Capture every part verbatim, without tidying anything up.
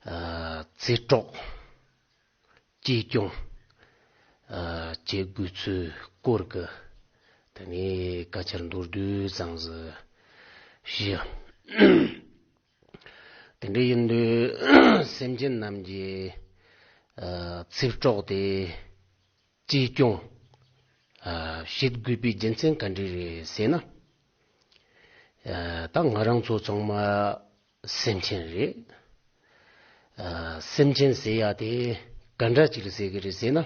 ཨ་རྩེ་གྲོགས་གཅེས་སྐྱོང་ཨ་བྱེད་དགོས་ཚུལ་སྐོར་གྱི་དེ་ནས་བཀའ་ཆར་མདོར་བསྡུས་ཙམ་ཞིག་ཞུ། དེ་འདྲ་ཡིན་དུས་སེམས་ཅན་རྣམས་ཀྱི་ཨ་རྩེ་གྲོགས་དེ་གཅེས་སྐྱོང་ཨ་བྱེད་དགོས་པའི་རྒྱུ་མཚན་ག་འདྲ་རེད་ཟེར་ན། ཨ་ད་ང་རང་ཚོ་ཚང་མ་སེམས་ཅན་རེད། ཨ་སེམས་ཅན་ཟེར་ཡ་དེ་ག་འདྲ་ཅིག་ཟེར་གི་རེད་ཟེར་ན།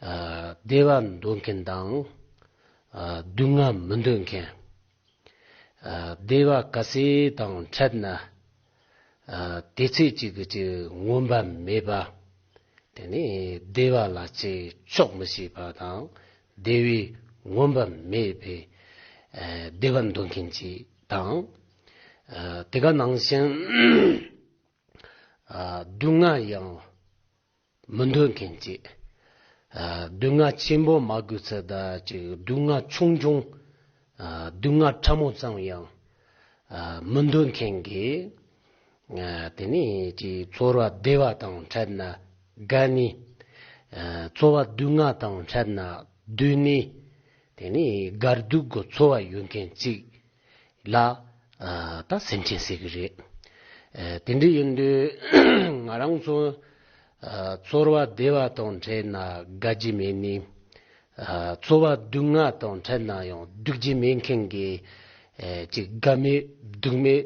ཨ་བདེ་བ་འདོད་མཁན་དང་ཨ་སྡུག་བསྔལ་མི་འདོད་མཁན། ཨ་བདེ་བ་ག་ཚད་དང་འཕྲད་ན་ཨ་དེ་ཚད་ཅིག་གི་ཅིག་མངོན་པ་མེད་པ། དེ་ནས་བདེ་བ་ལ་ཅིག་ཆོག་མི་ཤེས་པ་དང་བདེ་བའི་མངོན་པ་མེད་པའི་ཨ་བདེ་བ་འདོད་མཁན་ཅིག་དང་། ཨ་དེ་ག་ནང་བཞིན་ཨ་སྡུག་བསྔལ་ཡང་མི་འདོད་མཁན་ཅིག་ཨ་སྡུག་བསྔལ་ཆེན་པོ་མ་དགོས་ཚད་ད་ཅིག་སྡུག་བསྔལ་ཆུང་ཆུང་། ཨ་སྡུག་བསྔལ་ཕྲ་མོ་ཙམ་ཡང་ཨ་མི་འདོད་མཁན་གྱི། ཨ་དེ་ནས་ཅིག་ཚོར་བ་བདེ་བ་དང་འཕྲད་ན་དགའ་ནི། ཨ་ཚོར་བ་སྡུག་བསྔལ་དང་འཕྲད་ན་སྡུག་ནི། དེ་ནས་དགའ་སྡུག་གི་ཚོར་བ་ཡོད་མཁན་ཅིག་ལ་ཨ་ད་སེམས་ཅན་ཟེར་གི་རེད། ཨ་དེ་འདྲ་ཡིན་དུས་ང་རང་ཚོ་ཨ་ཚོར་བ་བདེ་བ་དང་འཕྲད་ན་དགའ་རྒྱུ་མེད་ནི། ཨ་ཚོར་བ་སྡུག་བསྔལ་དང་འཕྲད་ན་ཡང་སྡུག་རྒྱུ་མེད་མཁན་གྱི་ཨ་ཅིག་དགའ་མེད་སྡུག་མེད་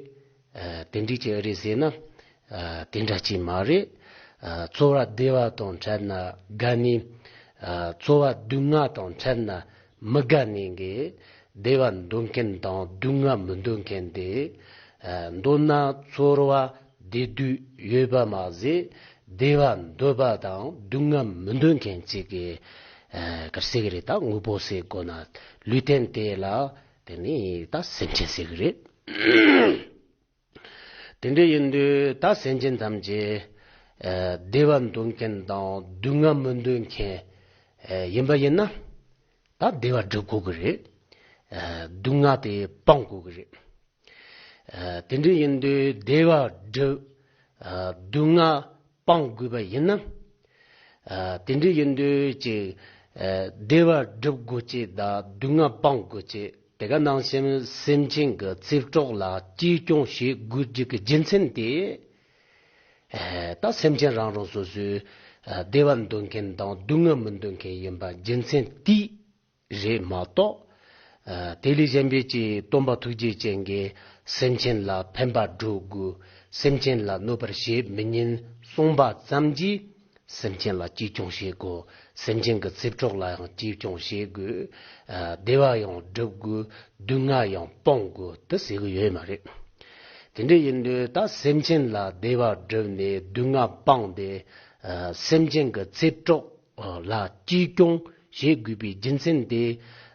ཨ་དེ་འདྲ་ཅིག་རེད་ཟེར་ན། ཨ་དེ་འདྲ་ཅིག་མ་རེད། ཨ་ཚོར་བ་བདེ་བ་དང་འཕྲད་ན་དགའ་ནི། ཨ་ཚོར་བ་སྡུག་བསྔལ་དང་འཕྲད་ན་མི་དགའ་ནི་གི་བདེ་བ་འདོད་མཁན་དང་སྡུག་བསྔལ་མི་འདོད་མཁན་དེ། ཨ་མདོར་ན་ཚོར་བ་བདེ་སྡུག་ཡོད་པ་མ་ཟད་བདེ་བ་འདོད་པ་དང་སྡུག་བསྔལ་མི་འདོད་མཁན་ཅིག་གི་ཨ་ག་རེ་ཟེར་གི་རེད། ད་དངོས་པོ་ཟེར་དགོས་ན་ལུས་རྟེན་དེ་ལ་དེ་ནི་ད་སེམས་ཅན་ཟེར་གི་རེད། དེ་འདྲ་ཡིན་དུས་ད་སེམས་ཅན་ཐམས་ཅད་ཨ་བདེ་བ་འདོད་མཁན་དང་སྡུག་བསྔལ་མི་འདོད་མཁན་ཨ་ཡིན་པ་ཡིན་ན། ད་བདེ་བ་སྒྲུབ་དགོས་ཀྱི་རེད། ཨ་སྡུག་བསྔལ་དེ་སྤང་དགོས་ཀྱི་རེད། ཨ་དེ་འདྲ་ཡིན་དུས་བདེ་བ་སྒྲུབ། ཨ་སྡུག་བསྔལ་སྤང་དགོས་པ་ཡིན་ན། ཨ་དེ་འདྲ་ཡིན་དུས་ཅིག་ཨ་བདེ་བ་སྒྲུབ་དགོས་ཅེས་དང་སྡུག་བསྔལ་སྤང་དགོས་ཅེས། དེ་ག་ནང་བཞིན་སེམས་ཅན་གྱི་རྩེ་གྲོགས་ལ་གཅེས་སྐྱོང་བྱེད་དགོས་རྒྱུ་གི་རྒྱུ་མཚན་དེ། ཨ་ད་སེམས་ཅན་རང་རང་སོ་སོའི་ཨ་བདེ་བ་འདོད་མཁན་དང་སྡུག་བསྔལ་མི་འདོད་མཁན་ཡིན་པ་རྒྱུ་མཚན་དེ་རེད་མ་གཏོགས། ཨ་དེ་ལས་གཞན་པའི་ཅིག་སྟོན་པ་ཐུགས་རྗེ་ཅན་གྱིས་སེམས་ཅན་ལ་ཕན་པ་སྒྲུབ་དགོས། སེམས་ཅན་ལ་གནོད་པར་བྱེད་མི་ཉན་གསུངས་པ་ཙམ་གྱིས། སེམས་ཅན་ལ་གཅེས་སྐྱོང་བྱེད་དགོས། སེམས་ཅན་གྱི་རྩེ་གྲོགས་ལ་ཡང་གཅེས་སྐྱོང་བྱེད་དགོས། ཨ་བདེ་བ་ཡང་སྒྲུབ་དགོས། སྡུག་བསྔལ་ཡང་སྤོང་དགོས་དེ་ཟེར་གི་ཡོད་མ་རེད། དེ་འདྲ་ཡིན་དུས་ད་སེམས་ཅན་ལ་བདེ་བ་བསྒྲུབས་ནས་སྡུག་བསྔལ་སྤངས་ཏེ། ཨ་སེམས་ཅན་གྱི་རྩེ་གྲོགས་ལ་གཅེས་སྐྱོང་བྱེད་དགོས་པའི་རྒྱུ་མཚན་དེ།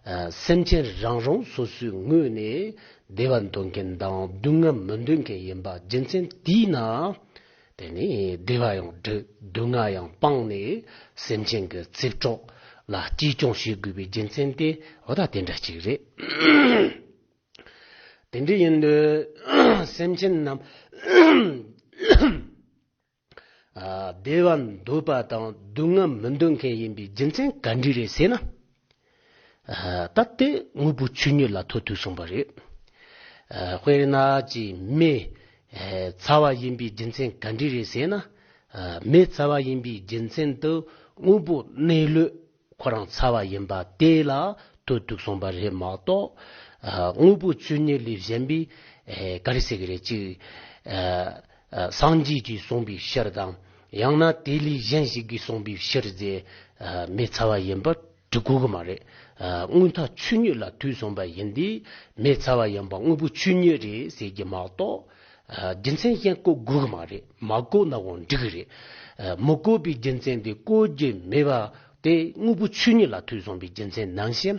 ཨ་སེམས་ཅན་རང་རང་སོ་སོའི་ངོས་ནས་བདེ་བ་འདོད་མཁན་དང་སྡུག་བསྔལ་མི་འདོད་མཁན་ཡིན་པ་རྒྱུ་མཚན་དེས་ན། དེ་ནས་བདེ་བ་ཡང་སྒྲུབ། སྡུག་བསྔལ་ཡང་སྤངས་ནས་སེམས་ཅན་གྱི་རྩེ་གྲོགས་ལ་གཅེས་སྐྱོང་བྱེད་དགོས་པའི་རྒྱུ་མཚན་དེ་འོ་ད་དེ་འདྲ་ཅིག་རེད། དེ་འདྲ་ཡིན་དུས་སེམས་ཅན་རྣམས་ཨ་བདེ་བ་འདོད་པ་དང་སྡུག་བསྔལ་མི་འདོད་མཁན་ཡིན་པའི་རྒྱུ་མཚན་ག་འདྲ་རེད་ཟེར་ན། ཨ་ད་དེ་དངོས་པོ་ཆོས་ཉིད་ལ་ཐུག་དུས་གསུངས་པ་རེད། ཨ་དཔེར་ན་ཅིག་མེ་ཨ་ཚ་བ་ཡིན་པའི་རྒྱུ་མཚན་ག་འདྲ་རེད་ཟེར་ན། ཨ་མེ་ཚ་བ་ཡིན་པའི་རྒྱུ་མཚན་དུ་དངོས་པོ་གནས་ལུགས་ཁོ་རང་ཚ་བ་ཡིན་པ་དེ་ལ་ཐུག་དུས་གསུངས་པ་རེད་མ་གཏོགས། ཨ་དངོས་པོ་ཆོས་ཉིད་ལས་གཞན་པའི་ཨ་ག་རེ་ཟེར་གི་རེད། ཅིག་ཨ་ཨ་སངས་རྒྱས་ཀྱིས་གསུངས་པའི་ཕྱིར་དང་ཡང་ན་དེ་ལས་གཞན་ཞིག་གིས་གསུངས་པའི་ཕྱིར་ཟེར། ཨ་མེ་ཚ་བ་ཡིན་པ་འགྲིག་གོ་གི་མ་རེད། ཨ་དངོས་མཐའ་ཆོས་ཉིད་ལ་ཐུག་སོང་པ་ཡིན་དུས་མེ་ཚ་བ་ཡིན་པ་དངོས་པོ་ཆོས་ཉིད་རེད་ཟེར་གྱི་མ་གཏོགས། ཨ་རྒྱུ་མཚན་གཞན་བཀོད་དགོས་གི་མ་རེད། མ་བཀོད་ན་འོང་འགྲིག་གི་རེད། ཨ་མི་བཀོད་པའི་རྒྱུ་མཚན་དེ་བཀོད་རྒྱུ་མེད་པ་དེ་དངོས་པོ་ཆོས་ཉིད་ལ་ཐུག་སོང་པའི་རྒྱུ་མཚན་ནང་བཞིན།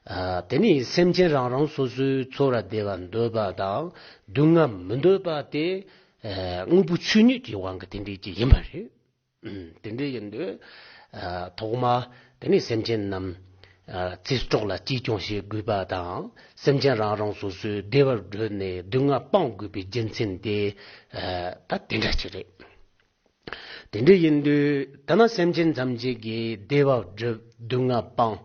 ཨ་དེ་ནས་སེམས་ཅན་རང་རང་སོ་སོའི་ཚོར་བ་བདེ་བ་འདོད་པ་དང་སྡུག་བསྔལ་མི་འདོད་པ་དེ། ཨ་དངོས་པོ་ཆོས་ཉིད་ཀྱི་དབང་གིས་དེ་འདྲའི་ཅིག་ཡིན་པ་རེད། ཨུམ། དེ་འདྲ་ཡིན་དུས། ཨ་ཐོག་མ་དེ་ནས་སེམས་ཅན་རྣམས། ཚེ་སྲོག་ལ་གཅེས་སྐྱོང་བྱེད་དགོས་པ་དང་། སེམས་ཅན་རང་རང་སོ་སོའི་བདེ་བར་སྒྲུབ་ནས་སྡུག་བསྔལ་སྤང་དགོས་པའི་རྒྱུ་མཚན་དེ་ད་དེ་འདྲ་ཅིག་རེད། དེ་འདྲ་ཡིན་དུས་ད་ནི་སེམས་ཅན་ཐམས་ཅད་ཀྱི་བདེ་བ་སྒྲུབ། སྡུག་བསྔལ་སྤང་།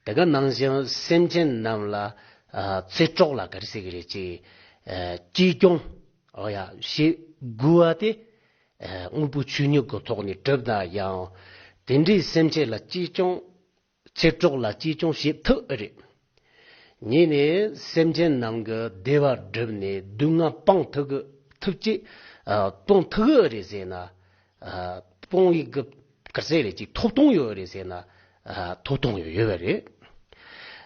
དེ་ག་ནང་བཞིན་སེམས་ཅན་རྣམས་ལ་ཚེ་སྲོག་ལ་ག་རེ་ཟེར་གི་རེད། ཅིག་གཅེས་སྐྱོང་ཨོ་ཡ་བྱེད་དགོས་པ་དེ་དངོས་པོ་ཆོས་ཉིད་ཀྱི་ཐོག་ནས་གྲུབ་ན་ཡང་། དེ་འདྲའི་སེམས་ཅན་ལ་གཅེས་སྐྱོང་། ཚེ་སྲོག་ལ་གཅེས་སྐྱོང་བྱེད་ཐུབ་ཨེ་རེད། གཉིས་ནས་སེམས་ཅན་རྣམས་ཀྱི་བདེ་བ་བསྒྲུབས་ནས་སྡུག་བསྔལ་སྤང་ཐུབ་ཀྱི་ཐུབ་ཀྱི་ཨ་སྤང་ཐུབ་ཀྱི་རེད་ཟེར་ན། ཨ་སྤང་ཡི་གི་ག་ཟེར་རེད། ཅིག་ཐོབ་ཐང་ཡོད་རེད་ཟེར་ན། ཨ་ཐོབ་ཐང་ཡོད་ཡོད་པ་རེད།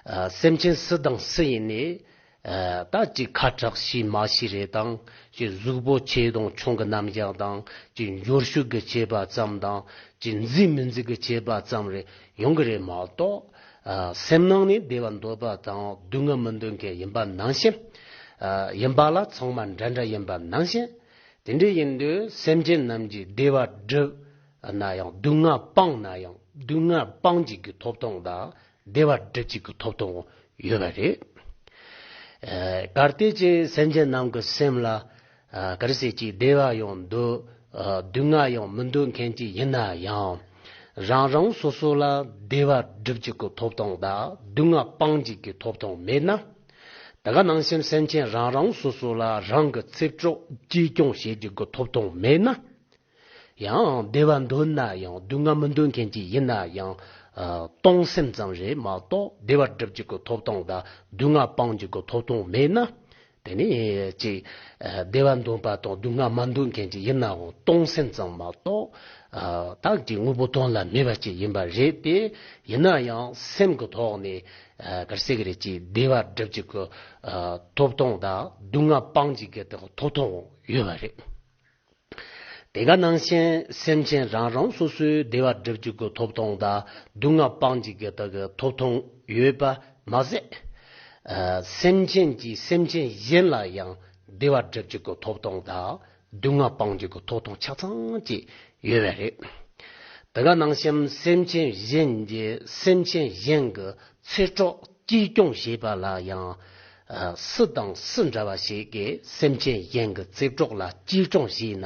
ཨ་སེམས་ཅན་སུ་དང་སུ་ཡིན་ནའི་ཨ་ད་ཅིག་ཁ་གྲགས་ཤེས་མ་ཤེས་རེད་དང་། ཅིག་གཟུགས་པོ་ཆེ་དང་ཆུང་གི་རྣམ་གཞག་དང་། ཅིག་འབྱོར་ཕྱུག་གི་ཁྱད་པར་ཙམ་དང་། ཅིག་མཛེས་མི་མཛེས་ཀྱི་ཁྱད་པར་ཙམ་རེ་ཡོང་གི་རེད་མ་གཏོགས། ཨ་སེམས་ནང་ནས་བདེ་བ་འདོད་པ་དང་སྡུག་བསྔལ་མི་འདོད་མཁན་ཡིན་པ་ནང་བཞིན། ཨ་ཡིན་པ་ལ་ཚང་མ་འདྲ་འདྲ་ཡིན་པ་ནང་བཞིན། དེ་འདྲ་ཡིན་དུས་སེམས་ཅན་རྣམས་ཀྱི་བདེ་བ་སྒྲུབ་ན་ཡང་། སྡུག་བསྔལ་སྤང་ན་ཡང་། སྡུག་བསྔལ་སྤང་བྱེད་ཀྱི་ཐོབ་ཐང་དང་བདེ་བ་སྒྲུབ་བྱེད་ཀྱི་ཐོབ་ཐང་ཡོད་པ་རེད། ཨ་གལ་ཏེ་ཅིག་སེམས་ཅན་རྣམས་ཀྱི་སེམས་ལ་ཨ་ག་རེ་ཟེར། ཅིག་བདེ་བ་ཡང་འདོད། ཨ་སྡུག་བསྔལ་ཡང་མི་འདོད་མཁན་ཅིག་ཡིན་ན་ཡང་། རང་རང་སོ་སོ་ལ་བདེ་བ་སྒྲུབ་བྱེད་ཀྱི་ཐོབ་ཐང་དང་སྡུག་བསྔལ་སྤང་བྱེད་ཀྱི་ཐོབ་ཐང་མེད་ན། དེ་ག་ནང་བཞིན་སེམས་ཅན་རང་རང་སོ་སོ་ལ་རང་གི་ཚེ་སྲོག་གཅེས་སྐྱོང་བྱེད་བྱེད་ཀྱི་ཐོབ་ཐང་མེད་ན། ཡང་བདེ་བ་འདོད་ན་ཡང་། སྡུག་བསྔལ་མི་འདོད་མཁན་ཅིག་ཡིན་ན་ཡང་། ཨ་གཏོང་སེམས་ཙམ་རེད་མ་གཏོགས་བདེ་བ་སྒྲུབ་བྱེད་ཀྱི་ཐོབ་ཐང་དང་སྡུག་བསྔལ་སྤང་བྱེད་ཀྱི་ཐོབ་ཐང་མེད་ན། དེ་ནི་ཅིག་ཨ་བདེ་བ་འདོད་པ་དང་སྡུག་བསྔལ་མ་འདོད་མཁན་ཅིག་ཡིན་ནའང་གཏོང་སེམས་ཙམ་མ་གཏོགས། ཨ་ད་ཅིག་དངོས་པོ་དོན་ལ་མེད་པ་ཅིག་ཡིན་པ་རེད་དེ། ཡིན་ན་ཡང་སེམས་ཀྱི་ཐོག་ནས་ཨ་ག་རེ་ཟེར་གི་རེད། ཅིག་བདེ་བ་སྒྲུབ་བྱེད་ཀྱི་ཨ་ཐོབ་ཐང་དང་སྡུག་བསྔལ་སྤང་བྱེད་ཀྱི་ཐོབ་ཐང་ཡོད་པ་རེད། དེ་ག་ནང་བཞིན་སེམས་ཅན་རང་རང་སོ་སོའི་བདེ་བ་སྒྲུབ་བྱེད་ཀྱི་ཐོབ་ཐང་དང་སྡུག་བསྔལ་སྤང་བྱེད་ཀྱི་ཐོབ་ཐང་ཡོད་པ་མ་ཟད། ཨ་སེམས་ཅན་གྱིས་སེམས་ཅན་གཞན་ལ་ཡང་བདེ་བ་སྒྲུབ་བྱེད་ཀྱི་ཐོབ་ཐང་དང་སྡུག་བསྔལ་སྤང་བྱེད་ཀྱི་ཐོབ་ཐང་ཆ་ཚང་ཅིག་ཡོད་པ་རེད། དེ་ག་ནང་བཞིན་སེམས་ཅན་གཞན་གྱིས་སེམས་ཅན་གཞན་གྱི་ཚེ་སྲོག་གཅེས་སྐྱོང་བྱེད་པ་ལ་ཡང་། ཨ་སུ་དང་སུ་འདྲ་བ་ཞིག་གིས་སེམས་ཅན་གཞན་གྱི་ཚེ་སྲོག་ལ་གཅེས་སྐྱོང་བྱས་ན།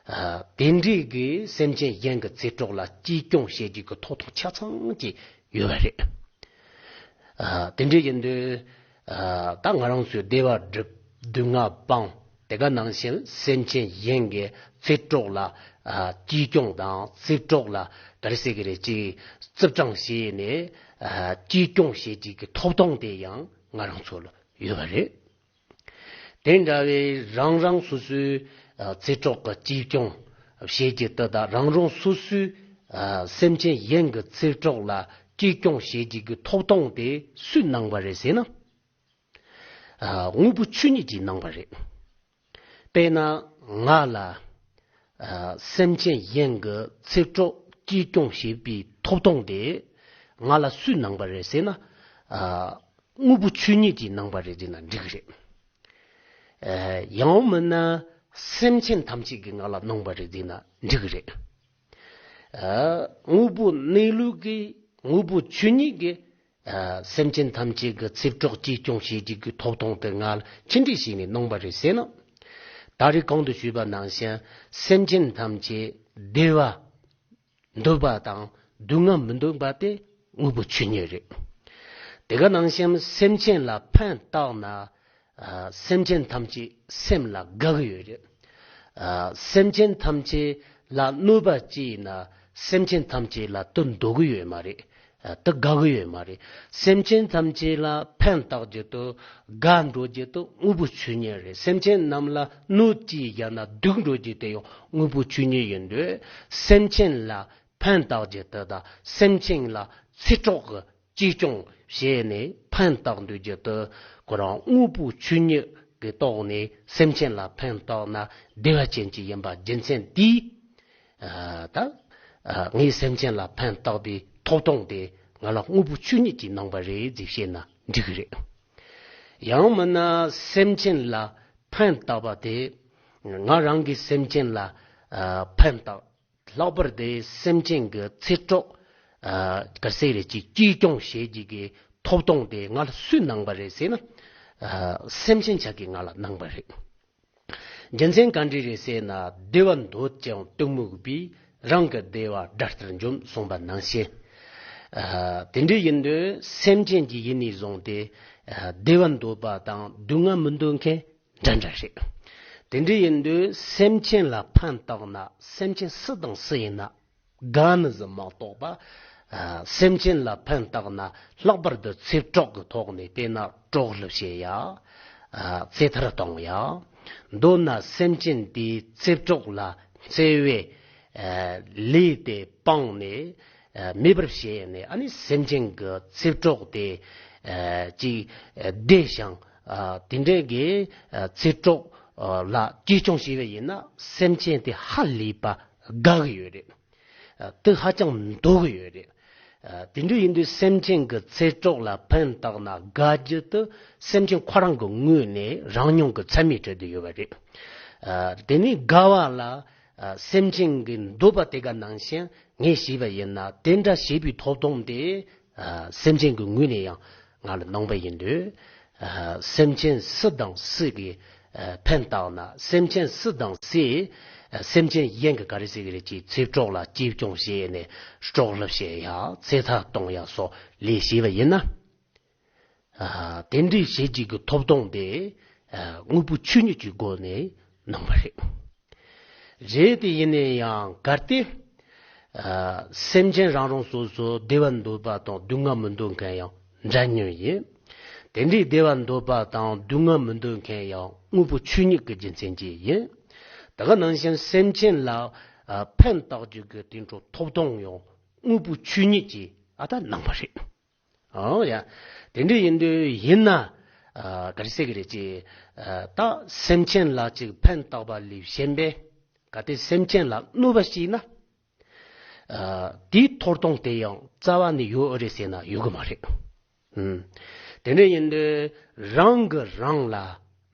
ཨ་དེ་འདྲའི་གིས་སེམས་ཅན་གཞན་གྱི་ཚེ་སྲོག་ལ་གཅེས་སྐྱོང་བྱེད་རྒྱུ་གི་ཐོབ་ཐང་ཆ་ཚང་ཅིག་ཡོད་པ་རེད། ཨ་དེ་འདྲ་ཡིན་དུས། ཨ་ད་ང་རང་ཚོའི་བདེ་བ་སྒྲུབ། སྡུག་བསྔལ་སྤང་། དེ་ག་ནང་བཞིན་སེམས་ཅན་གཞན་གྱི་ཚེ་སྲོག་ལ་ཨ་གཅེས་སྐྱོང་དང་། ཚེ་སྲོག་ལ་ག་རེ་ཟེར་གི་རེད། ཅིག་རྩིས་སྤྲང་བྱས་ནས་ཨ་གཅེས་སྐྱོང་བྱེད་ཀྱི་གི་ཐོབ་ཐང་དེ་ཡང་ང་རང་ཚོ་ལ་ཡོད་པ་རེད། དེ་འདྲ་བའི་རང་རང་སོ་སོའི་ཨ་ཚེ་སྲོག་གི་གཅེས་སྐྱོང་བྱེད་ཀྱི་དེ་དང་། རང་རང་སོ་སོའི་ཨ་སེམས་ཅན་གཞན་གྱི་ཚེ་སྲོག་ལ་གཅེས་སྐྱོང་བྱེད་ཀྱི་གི་ཐོབ་ཐང་དེ་སུས་གནང་བ་རེད་ཟེར་ན། ཨ་དངོས་པོ་ཆོས་ཉིད་ཀྱིས་གནང་བ་རེད། དཔེར་ན་ང་ལ་ཨ་སེམས་ཅན་གཞན་གྱི་ཚེ་སྲོག་གཅེས་སྐྱོང་བྱེད་པའི་ཐོབ་ཐང་དེ་ང་ལ་སུས་གནང་བ་རེད་ཟེར་ན། ཨ་དངོས་པོ་ཆོས་ཉིད་ཀྱིས་གནང་བ་རེད་ཟེར་ན་འགྲིག་གི་རེད། ཨ་ཡང་མིན་ན་སེམས་ཅན་ཐམས་ཅད་ཀྱིས་ང་ལ་གནང་བ་རེད་ཟེར་ན་འགྲིག་གི་རེད། ཨ་དངོས་པོ་གནས་ལུགས་ཀྱི་དངོས་པོ་ཆོས་ཉིད་ཀྱིས་ཨ་སེམས་ཅན་ཐམས་ཅད་ཀྱི་ཚེ་སྲོག་གཅེས་སྐྱོང་བྱེད་རྒྱུ་གི་ཐོབ་ཐང་དེ་ང་ལ་ཆི་འདྲ་བྱས་ནས་གནང་བ་རེད་ཟེར་ན། ད་རེས་གོང་དུ་ཞུས་པ་ནང་བཞིན་སེམས་ཅན་ཐམས་ཅད་བདེ་བ་འདོད་པ་དང་སྡུག་བསྔལ་མི་འདོད་པ་དེ་དངོས་པོ་ཆོས་ཉིད་རེད། དེ་ག་ནང་བཞིན་སེམས་ཅན་ལ་ཕན་བཏགས་ན། ཨ་སེམས་ཅན་ཐམས་ཅད་སེམས་ལ་དགའ་གི་ཡོད་རེད། ཨ་སེམས་ཅན་ཐམས་ཅད་ལ་གནོད་པ་བྱས་ན་སེམས་ཅན་ཐམས་ཅད་ལ་དེ་འདོད་གི་ཡོད་མ་རེད། ཨ་དེ་དགའ་གི་ཡོད་མ་རེད། སེམས་ཅན་ཐམས་ཅད་ལ་ཕན་བཏགས་རྒྱུ་དེ་དགའ་འགྲོ་རྒྱུ་དེ་དངོས་པོ་ཆོས་ཉིད་རེད། སེམས་ཅན་རྣམས་ལ་གནོད་ཅིག་བཞག་ན་སྡུག་འགྲོ་རྒྱུ་དེ་ཡང་དངོས་པོ་ཆོས་ཉིད་ཡིན་དུས། སེམས་ཅན་ལ་ཕན་བཏགས་རྒྱུ་དེ་དང་སེམས་ཅན་ལ་ཚེ་སྲོག་གི་གཅེས་སྐྱོང་བྱས་ནས་ཕན་བཏགས་འདོད་རྒྱུ་དེ་ཁོ་རང་དངོས་པོ་ཆོས་ཉིད་ཀྱི་ཐོག་ནས་སེམས་ཅན་ལ་ཕན་བཏགས་ན་བདེ་བ་ཅན་ཅིག་ཡིན་པ་རྒྱུ་མཚན་དེས། ཨ་ད་ཨ་ངས་སེམས་ཅན་ལ་ཕན་བཏགས་པའི་ཐོབ་ཐང་དེ་ང་ལ་དངོས་པོ་ཆོས་ཉིད་ཀྱིས་གནང་བ་རེད་ཅེས་བཤད་ན་འགྲིག་གི་རེད། ཡང་མིན་ན་སེམས་ཅན་ལ་ཕན་བཏགས་པ་དེ་ང་རང་གིས་སེམས་ཅན་ལ་ཨ་ཕན་བཏགས། ལྷག་པར་དུ་སེམས་ཅན་གྱི་ཚེ་སྲོག་ ག་ཟེར་རེད། ཅིག་གཅེས་སྐྱོང་བྱེད་ཀྱི་གི་ཐོབ་ཐང་དེ་ང་ལ་སུས་གནང་པ་རེད་ཟེར་ན། སེམས་ཅན་ཆ་གིས་ང་ལ་གནང་པ་རེད། རྒྱུ་མཚན་ག་འདྲ་རེད་ཟེར་ན། བདེ་བ་འདོད་ཀྱང་གཏི་མུག་པས། རང་གི་བདེ་བ་དགྲ་ལྟར་འཇོམས་གསུངས་པ་ནང་བཞིན། དེ་འདྲ་ཡིན་དུས་སེམས་ཅན་གྱི་ཡིན་ནས་བཟུང་སྟེ། བདེ་བ་འདོད་པ་དང་སྡུག་བསྔལ་མི་འདོད་མཁན་འདྲ་འདྲ་རེད། དེ་འདྲ་ཡིན་དུས་སེམས་ཅན་ལ་ཕན་བཏགས་ན། སེམས་ཅན་སུ་དང་སུ་ཡིན་ན། དགའ་ནི་ཟིག་མ་གཏོགས་པ། སེམས་ཅན་ལ་ཕན་བཏགས་ན། ལྷག་པར་དུ་ཚེ་སྲོག་གི་ཐོག་ནས་དཔེར་ན་སྲོག་བླུ་བྱེད་ཡ། ཚེ་ཐར་གཏོང་ཡ། མདོར་ན་སེམས་ཅན་དེའི་ཚེ་སྲོག་ལ་འཚེ་བའི་ལས་དེ་སྤངས་ནས། མེད་པར་བྱས་ནས། ཨ་ནི་སེམས་ཅན་གྱི་ཚེ་སྲོག་དེ་ཅིག་བདེ་ཞིང་། དེ་འདྲའི་གི་ཚེ་སྲོག་ལ་གཅེས་སྐྱོང་བྱས་པ་ཡིན་ན། སེམས་ཅན་དེ་ཧ་ལས་པ་དགའ་གི་ཡོད་རེད། དེ་ཧ་ཅང་འདོད་གི་ཡོད་རེད། དེ་འདྲ་ཡིན་དུས་སེམས་ཅན་གྱི་ཚེ་སྲོག་ལ་ཕན་བཏགས་ན་དགའ་རྒྱུ་དེ་སེམས་ཅན་ཁོ་རང་གི་ངོས་ནས་རང་མྱོང་གི་ཚད་མས་གྲུབ་བསྡད་ཡོད་པ་རེད། དེ་ནས་དགའ་བ་ལ་སེམས་ཅན་གྱི་འདོད་པ་དེ་ག་ནང་བཞིན་ངས་བྱས་པ་ཡིན་ན། དེ་འདྲ་བྱས་པའི་ཐོབ་ཐང་དེ་སེམས་ཅན་གྱི་ངོས་ནས་ཡང་ང་ལ་གནང་པ་ཡིན་དུས། སེམས་ཅན་སུ་དང་སུ་གིས་ཕན་བཏགས་ན། སེམས་ཅན་སུ་དང་སུས་སེམས་ཅན་གཞན་གྱི་ག་རེ་ཟེར་གི་རེད། ཅིག་ཚེ་སྲོག་ལ་གཅེས་སྐྱོང་བྱས་ནས་སྲོག་བླུ་བྱེད་ཡ། ཚེ་ཐར་གཏོང་ཡ་སོགས་ལས་བྱས་པ་ཡིན་ན། དེ་འདྲའི་བྱེད་ཀྱི་གི་ཐོབ་ཐང་དེ་དངོས་པོའི་ཆོས་ཉིད་ཀྱི་སྒོ་ནས་གནང་བ་རེད། རེད། དེ་ཡིན་ན་ཡང་གལ་ཏེ། ཨ། སེམས་ཅན་རང་རང་སོ་སོ་བདེ་བ་འདོད་པ་དང་སྡུག་བསྔལ་མི་འདོད་མཁན་ཡང་འདྲ་མཉམ་ཡིན། དེ་འདྲའི་བདེ་བ་འདོད་པ་དང་སྡུག་བསྔལ་མི་འདོད་མཁན་ཡང་དངོས་པོ་ཆོས་ཉིད་ཀྱི་རྒྱུ་མཚན་གྱིས་ཡིན། དེ་ག་ནང་བཞིན་སེམས་ཅན་ལ། ཨ། ཕན་བཏགས་རྒྱུ་གི་དེ་འཕྲོ་ཐོབ་ཐང་ཡང་དངོས་པོ་ཆོས་ཉིད་ཀྱིས་ཨ་ད་གནང་བ་རེད། ཨོ་ཡ། དེ་འདྲ་ཡིན་དུས་ཡིན་ན། ཨ། ག་རེ་ཟེར་གི་རེད། ཅེས། ཨ། ད་སེམས་ཅན་ལ་ཅིག་ཕན་བཏགས་པ་ལས་གཞན་པའི་གལ་ཏེ་སེམས་ཅན་ལ་གནོད་པ་བྱས་ན། ཨ། དེའི་ཐོབ་ཐང་དེ་ཡང་རྩ་བ་ནས་ཡོད་ཨེ་རེད་ཟེར་ན་ཡོད་གི་མ་རེད། ཨུམ། དེ་འདྲ་ཡིན་དུས་རང་གིས་རང་ལ་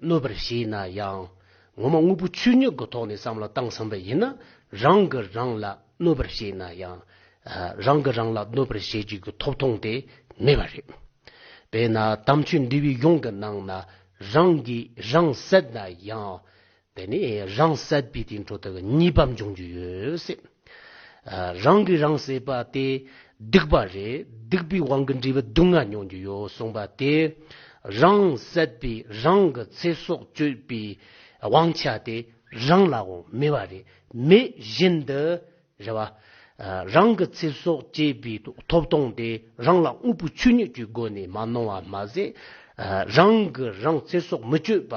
གནོད་པར་བྱས་ན་ཡང་། ངོ་མ་དངོས་པོ་ཆོས་ཉིད་ཀྱི་ཐོག་ནས་བསམ་བློ་བཏང་ཟིན་པ་ཡིན་ན། རང་གིས་རང་ལ་གནོད་པར་བྱས་ན་ཡང་། ཨ། རང་གིས་རང་ལ་གནོད་པར་བྱེད་རྒྱུ་གི་ཐོབ་ཐང་དེ་མེད་པ་རེད། དཔེར་ན་དམ་ཆོས་འདུལ་བའི་གཞུང་གི་ནང་ན། རང་གིས་རང་བསད་ན་ཡང་། དེ་ནས་རང་བསད་པའི་དེ་འཕྲོ་དེ་གི་ཉེས་པ་འབྱུང་རྒྱུ་ཡོད་ཟེར། ཨ། རང་གིས་རང་བསད་པ་དེ་སྡིག་པ་རེད། སྡིག་པའི་དབང་གིས་འབྲས་བུ་སྡུག་བསྔལ་མྱོང་རྒྱུ་ཡོད་གསུངས་པ་དེ། རང་བསད་པའི་རང་གི་ཚེ་སྲོག་གཅོད་པའི་དབང་ཆ་དེ་རང་ལའང་མེད་པ་རེད། མེད་བཞིན་དུ། རེད་བ། ཨ། རང་གི་ཚེ་སྲོག་གཅོད་པའི་ཐོབ་ཐང་དེ་རང་ལ་དངོས་པོའི་ཆོས་ཉིད་ཀྱི་སྒོ་ནས་མ་གནང་བ་མ་ཟད། ཨ། རང་གིས་རང་ཚེ་སྲོག་མི་གཅོད་པ།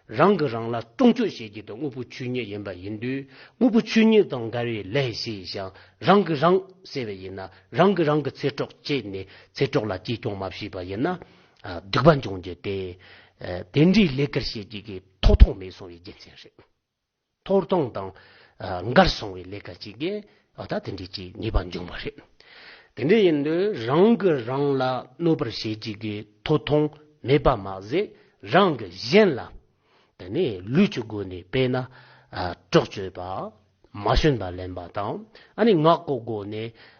རང་གིས་རང་ལ་སྲུང་སྐྱོབ་བྱེད་རྒྱུ་དེ་དངོས་པོའི་ཆོས་ཉིད་ཡིན་པ་ཡིན་དུས། དངོས་པོའི་ཆོས་ཉིད་དང་འགལ་བའི་ལས་བྱས་ཤིང་། རང་གིས་རང་བསད་པ་ཡིན་ན། རང་གིས་རང་གི་ཚེ་སྲོག་བཅད་ནས་ཚེ་སྲོག་ལ་གཅེས་སྐྱོང་མ་བྱས་པ་ཡིན་ན། ཨ། སྡིག་པ་འབྱུང་རྒྱུ་དེ། ཨ། དེ་འདྲའི་ལས་ཀར་བྱེད་རྒྱུ་གི་ཐོབ་ཐང་མེད་སོང་བའི་རྒྱུ་མཚན་རེད། ཐོབ་ཐང་དང་། ཨ། འགལ་སོང་བའི་ལས་ཀ་ཅིག་གིས་ཨ་ད་དེ་འདྲའི་ཅིག་ཉེས་པ་འབྱུང་བ་རེད། དེ་འདྲ་ཡིན་དུས་རང་གིས་རང་ལ་གནོད་པར་བྱེད་རྒྱུ་གི་ཐོབ་ཐང་མེད་པ་མ་ཟད། རང་གིས་གཞན་ལ་དེ་ནས་ལུས་ཀྱི་སྒོ་ནས། དཔེར་ན། ཨ། གྲོགས་སྤྱོད་པ། མ་བྱོན་པ་ལེན་པ་དང་། ཨ་ནི་ངག་གི་སྒོ་ནས།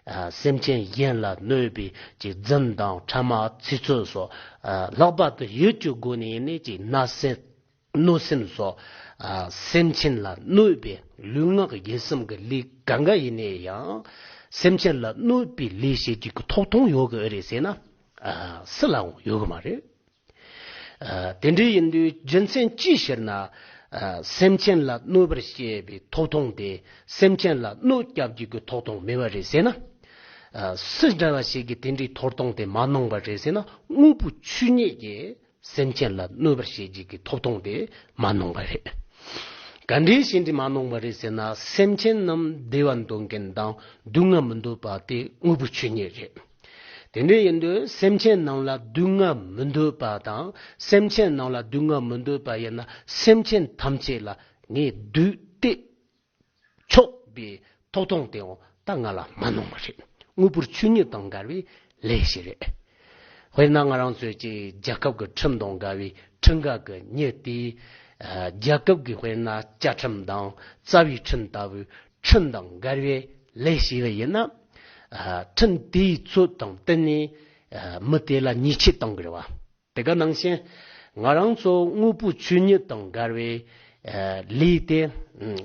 ཨ། སེམས་ཅན་གཞན་ལ་གནོད་པའི་ཅིག་རྫུན་དང་ཕྲ་མ་ཚིག་རྩུབ་སོགས། ཨ། ལྷག་པར་དུ་ཡིད་ཀྱི་སྒོ་ནས་ནི་ཅིག་བརྣབ་སེམས། གནོད་སེམས་སོགས། ཨ། སེམས་ཅན་ལ་གནོད་པའི་ལུས་ངག་ཡིད་གསུམ་གྱི་ལས་གང་ག་ཡིན་ནའི་ཡང་། སེམས་ཅན་ལ་གནོད་པའི་ལས་བྱེད་ཀྱི་ཐོབ་ཐང་ཡོད་གི་ཨེ་རེད་ཟེར་ན། ཨ། སུ་ལའང་ཡོད་གི་མ་རེད། ཨ། དེ་འདྲ་ཡིན་དུས་རྒྱུ་མཚན་ཅིའི་ཕྱིར་ན། ཨ། སེམས་ཅན་ལ་གནོད་པར་བྱེད་པའི་ཐོབ་ཐང་དེ་སེམས་ཅན་ལ་གནོད་སྐྱབས་ཀྱི་ཐོབ་ཐང་མེད་པ་རེད་ཟེར་ན། ཨ། སུ་འདྲ་བ་ཞིག་གིས་དེ་འདྲའི་ཐོབ་ཐང་དེ་མ་གནང་བ་རེད་ཟེར་ན། དངོས་པོའི་ཆོས་ཉིད་ཀྱིས། སེམས་ཅན་ལ་གནོད་པར་བྱེད་རྒྱུ་གི་ཐོབ་ཐང་དེ་མ་གནང་བ་རེད། ག་འདྲའི་ཕྱིར་འདི་མ་གནང་བ་རེད་ཟེར་ན། སེམས་ཅན་རྣམས་བདེ་བ་འདོད་མཁན་དང་སྡུག་བསྔལ་མི་འདོད་པ་དེ་དངོས་པོའི་ཆོས་ཉིད་རེད། དེ་འདྲ་ཡིན་དུས་སེམས་ཅན་རྣམས་ལ་སྡུག་བསྔལ་མི་འདོད་པ་དང་། སེམས་ཅན་རྣམས་ལ་སྡུག་བསྔལ་མི་འདོད་པ་ཡིན་ན། སེམས་ཅན་ཐམས་ཅད་ལ་ངས་བདུད་བཏུལ་ཆོག་པའི་ཐོབ་ཐང་དེའང་ད་ང་ལ་མ་གནང་བ་རེད། དངོས་པོར་ཆོས་ཉིད་དང་འགལ་བའི་ལས་ཤིག་རེད། དཔེར་ན་ང་རང་ཚོས་ཀྱི་རྒྱལ་ཁབ་ཀྱི་ཁྲིམས་དང་འགལ་བའི་ཁྲིམས་འགལ་གྱི་མྱི་དེས། ཨ། རྒྱལ་ཁབ་ཀྱི་དཔེར་ན་བཅའ་ཁྲིམས་དང་རྩ་བའི་ཁྲིམས་ལྟ་བུའི་ཁྲིམས་དང་འགལ་བའི་ལས་ཤིག་ཡིན་ན། ཁྲིམས་དེའི་ཚོད་དང་བསྟུན་ནས་མི་དེ་ལ་ཉེས་ཆད་གཏོང་གི་རེད་བ། དེ་ག་ནང་བཞིན་ང་རང་ཚོ་དངོས་པོའི་ཆོས་ཉིད་དང་འགལ་བའི་ལས་དེ།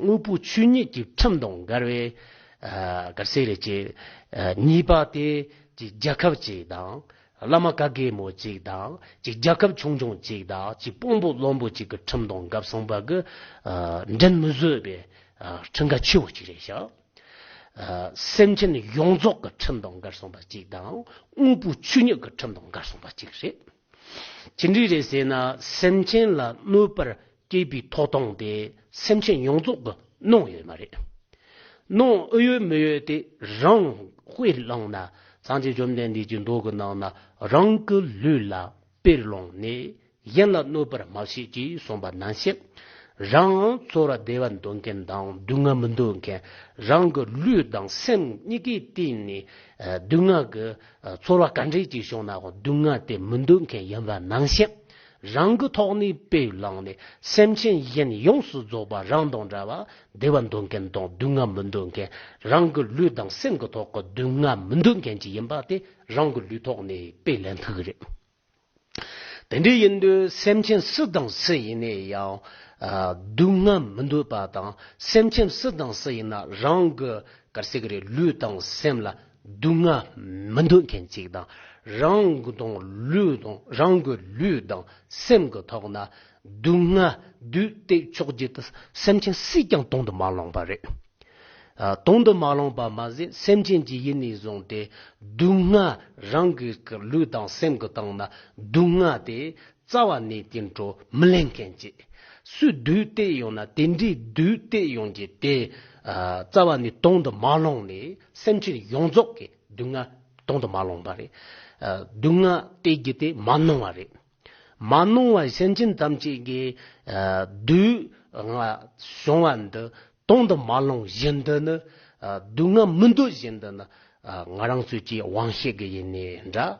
དངོས་པོའི་ཆོས་ཉིད་ཀྱི་ཁྲིམས་དང་འགལ་བའི་ག་རེ་ཟེར་རེད། ཅེས་ཉེས་པ་དེ་ཅིག་རྒྱལ་ཁབ་ཅིག་དང་། བླ་མ་ག་གེ་མོ་ཅིག་དང་། ཅིག་རྒྱལ་ཁབ་ཆུང་ཆུང་ཅིག་དང་། ཅིག་དཔོན་པོ་བློན་པོ་ཅིག་གི་ཁྲིམས་དང་འགལ་སོང་བ་གི་འགྲན་མི་བཟོད་པའི་ཁྲིམས་འགལ་ཆེ་བོ་ཅིག་རེད་ཤག་སེམས་ཅན་ཡོངས་རྫོགས་ཀྱི་ཁྲིམས་དང་འགལ་སོང་བ་ཅིག་དང་། དངོས་པོའི་ཆོས་ཉིད་ཀྱི་ཁྲིམས་དང་འགལ་སོང་བ་ཅིག་རེད། ཅི་འདྲ་རེད་ཟེར་ན། སེམས་ཅན་ལ་གནོད་པར་བྱེད་པའི་ཐོབ་ཐང་དེ་སེམས་ཅན་ཡོངས་རྫོགས་ཀྱིས་གནང་ཡོད་མ་རེད། གནང་ཨེ་ཡོད་མི་ཡོད་དེ་རང་དཔེ་བླངས་ན། སངས་རྒྱས་བཅོམ་ལྡན་འདས་ཀྱི་མདོ་གི་ནང་ན། རང་གི་ལུས་ལ་དཔེ་བླངས་ནས་གཞན་ལ་གནོད་པར་མ་བྱེད་ཅེས་གསུངས་པ་ནང་བཞིན། རང་ཚོར་བ་བདེ་བ་འདོད་མཁན་དང་སྡུག་བསྔལ་མི་འདོད་མཁན། རང་གི་ལུས་དང་སེམས་གཉིས་ཀའི་སྟེང་ནས་སྡུག་བསྔལ་གྱི་ཚོར་བ་ག་འདྲས་ཅིག་བྱུང་ནའང་སྡུག་བསྔལ་དེ་མི་འདོད་མཁན་ཡིན་པ་ནང་བཞིན། རང་གི་ཐོག་ནས་དཔེ་བླངས་ནས་སེམས་ཅན་གཞན་ཡོངས་སུ་རྫོགས་པ་རང་དང་འདྲ་བ། བདེ་བ་འདོད་མཁན་དང་སྡུག་བསྔལ་མི་འདོད་མཁན། རང་གི་ལུས་དང་སེམས་ཀྱི་ཐོག་གི་སྡུག་བསྔལ་མི་འདོད་མཁན་ཅིག་ཡིན་པ་དེ་རང་གི་ལུས་ཐོག་ནས་དཔེ་ལེན་ཐུབ་ཀྱི་རེད། དེ་འདྲ་ཡིན་དུས་སེམས་ཅན་སུ་དང་སུ་ཡིན་ན་ཡང་སྡུག་བསྔལ་མི་འདོད་པ་དང་། སེམས་ཅན་སུ་དང་སུ་ཡིན་ན་རང་གི་ག་རེ་ཟེར་གི་རེད། ལུས་དང་སེམས་ལ་སྡུག་བསྔལ་མི་འདོད་མཁན་ཅིག་དང་། རང་གི་དང་ལུས་དང་། རང་གི་ལུས་དང་སེམས་ཀྱི་ཐོག་ན་སྡུག་བསྔལ་འདོད་དེ་ཆོག་རྒྱུ་དེ་སེམས་ཅན་སུས་ཀྱང་དོན་དུ་མ་བླངས་པ་རེད། ཨ། དོན་དུ་མ་བླངས་པ་མ་ཟད། སེམས་ཅན་གྱི་ཡིན་ནས་བཟུང་སྟེ་སྡུག་བསྔལ་རང་གི་ལུས་དང་སེམས་ཀྱི་སྟེང་ན་སྡུག་བསྔལ་དེ་རྩ་བ་ནས་དེ་འཕྲོ་མི་ལེན་མཁན་ཅིག་སུས་བསྡུས་ཏེ་ཡོང་ན་དེ་འདྲའི་བསྡུས་ཏེ་ཡོང་རྒྱུ་དེ། ཨ། རྩ་བ་ནས་དོན་དུ་མ་བླངས་ནས་སེམས་ཅན་ཡོངས་རྫོགས་ཀྱི་སྡུག་བསྔལ་དོན་དུ་མ་བླངས་པ་རེད། ཨ། སྡུག་བསྔལ་སྟེར་རྒྱུ་དེ་མ་གནང་བ་རེད། མ་གནང་བ་སེམས་ཅན་ཐམས་ཅད་ཀྱི། ཨ། སྡུག་བསྔལ་བྱུང་བ་འདི་དོན་དུ་མ་བླངས་བཞིན་དུ་ནི། ཨ། སྡུག་བསྔལ་མི་འདོད་བཞིན་དུ་ནི། ཨ། ང་རང་ཚོས་ཀྱི་དབང་ཤེད་ཀྱི་ཡིན་ནའི་འདྲ།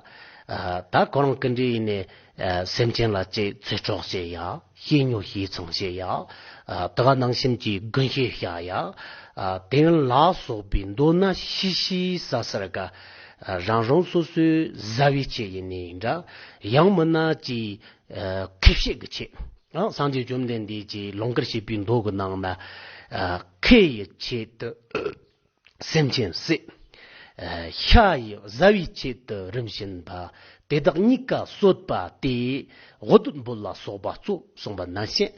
ཨ། ད་ཁོ་རང་གི་འདྲ་ཡིན་ནའི། ཨ། སེམས་ཅན་ལ་ཅིག་ཚེ་སྲོག་བཅད་ཡ། བཤེས་གཉེན་བཤེས་ཚང་བྱེད་ཡ། ཨ། དེ་ག་ནང་བཞིན་གྱི་དགུན་ཤེད་བྱ་ཡ། ཨ། དེ་ལ་སོགས་པའི་མདོར་ན་ཤི་ཤི་ཟ་ཟེར་ག་ཨ། རང་རང་སོ་སོའི་བཟའ་བའི་ཆེད་ཡིན་ནའི་འདྲ། ཡང་མིན་ན་ཅིག་ཨ། ཁེ་བཤད་ཀྱི་ཆེད། ཨ། སངས་རྒྱས་བཅོམ་ལྡན་འདས་ཀྱིས་ལོངས་སྐུར་བྱེད་པའི་མདོ་གི་ནང་ན། ཨ། ཁེ་ཡི་ཆེད་དུ་སེམས་ཅན་བསད། ཨ། ཤ་ཡི་བཟའ་བའི་ཆེད་དུ་རིམ་བྱིན་པ། དེ་དག་གཉིས་ཀ་གསོད་པ་སྟེ། དབུ་སྡུད་འབུལ་ལ་སོགས་པ་གཙོ་གསུངས་པ་ནང་བཞིན།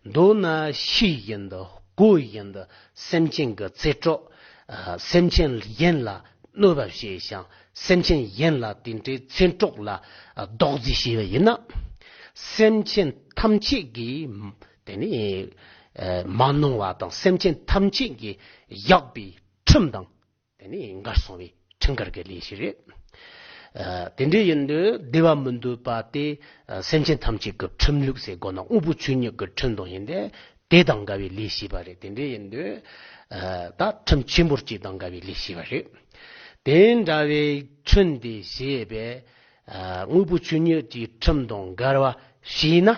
མདོར་ན་ཤི་བཞིན་དུ་རྒོལ་བཞིན་དུ་སེམས་ཅན་གྱི་ཚེ་སྲོག་ཨ། སེམས་ཅན་གཞན་ལ་གནོད་པ་བྱས་ཤིང་། སེམས་ཅན་གཞན་ལ་དེ་འདྲའི་ཚེ་སྲོག་ལ་རྡོག་རྫིས་བྱས་པ་ཡིན་ན། སེམས་ཅན་ཐམས་ཅད་ཀྱིས་དེ་ནི་ཨ། མ་གནང་བ་དང་། སེམས་ཅན་ཐམས་ཅད་ཀྱིས་བཞག་པའི་ཁྲིམས་དང་དེ་ནི་འགལ་སོང་བའི་ཁྲིམས་འགལ་གྱི་ལས་ཤིག་རེད། ཨ། དེ་འདྲ་ཡིན་དུས་བདེ་བ་མི་འདོད་པ་དེ། ཨ། སེམས་ཅན་ཐམས་ཅད་ཀྱི་ཁྲིམས་ལུགས་ཟེར་དགོས་ན་དངོས་པོ་ཆོས་ཉིད་ཀྱི་ཁྲིམས་དང་ཡིན་ཏེ། དེ་དང་འགལ་བའི་ལས་བྱས་པ་རེད། དེ་འདྲ་ཡིན་དུས། ཨ། ད་ཁྲིམས་ཆེན་པོ་གཅིག་དང་འགལ་བའི་ལས་བྱས་པ་རེད། དེ་འདྲ་བའི་ཁྲིམས་དེ་བྱས་པས། ཨ། དངོས་པོ་ཆོས་ཉིད་ཀྱི་ཁྲིམས་དང་འགལ་བ་བྱས་ན།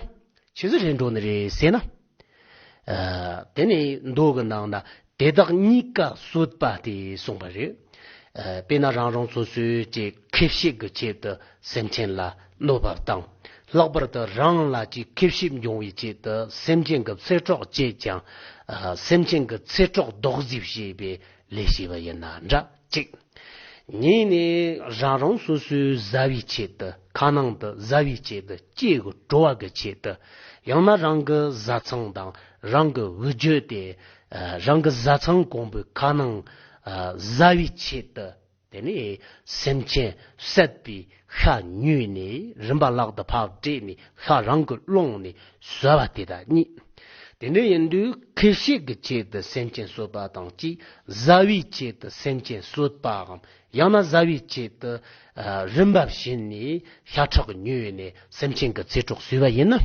ཆི་ཟིག་རེད་འགྲོ་ནི་རེད་ཟེར་ན། ཨ། དེ་ནས་མདོ་གི་ནང་ན་དེ་དག་གཉིས་ཀ་གསོད་པ་སྟེ་གསུངས་པ་རེད། ཨ། དཔེར་ན་རང་རང་སོ་སོའི་ཀྱི་ཁེ་བཤད་ཀྱི་ཆེད་དུ་སེམས་ཅན་ལ་གནོད་པ་བཏང་། ལྷག་པར་དུ་རང་ལ་ཀྱི་ཁེ་བཤད་འབྱུང་བའི་ཆེད་དུ་སེམས་ཅན་གྱི་ཚེ་སྲོག་བཅད་ཀྱང་། ཨ། སེམས་ཅན་གྱི་ཚེ་སྲོག་རྡོག་རྫིས་བྱས་པའི་ལས་བྱས་པ་ཡིན་ན་འདྲ་གཅིག་གཉིས་ནས་རང་རང་སོ་སོའི་བཟའ་བའི་ཆེད་དུ། ཁ་ནང་དུ་བཟའ་བའི་ཆེད་དུ། སྐྱེ་དགུ་བྲོ་བ་གི་ཆེད་དུ། ཡང་ན་རང་གི་བཟའ་ཚང་དང་རང་གི་འུ་རྒྱུ་དེ། ཨ། རང་གི་བཟའ་ཚང་གང་པོའི་ཁ་ནང་ཨ། བཟའ་བའི་ཆེད་དུ། དེ་ནས་སེམས་ཅན་བསད་པའི་ཤ་ཉོས་ནས་རིན་པ་ལག་ཏུ་ཕབ་སྤྲད་ནས་ཤ་རང་གིས་བླངས་ནས་ཟ་བ་དེ་དང་གཉིས། དེ་འདྲ་ཡིན་དུས་ཁེ་བཤད་ཀྱི་ཆེད་དུ་སེམས་ཅན་གསོད་པ་དང་གཅིག་བཟའ་བའི་ཆེད་དུ་སེམས་ཅན་གསོད་པའམ། ཡང་ན་བཟའ་བའི་ཆེད་དུ་ཨ། རིན་པ་བྱིན་ནས་ཤ་ཁྲག་ཉོས་ནས་སེམས་ཅན་གྱི་ཚེ་སྲོག་གསོས་པ་ཡིན་ན།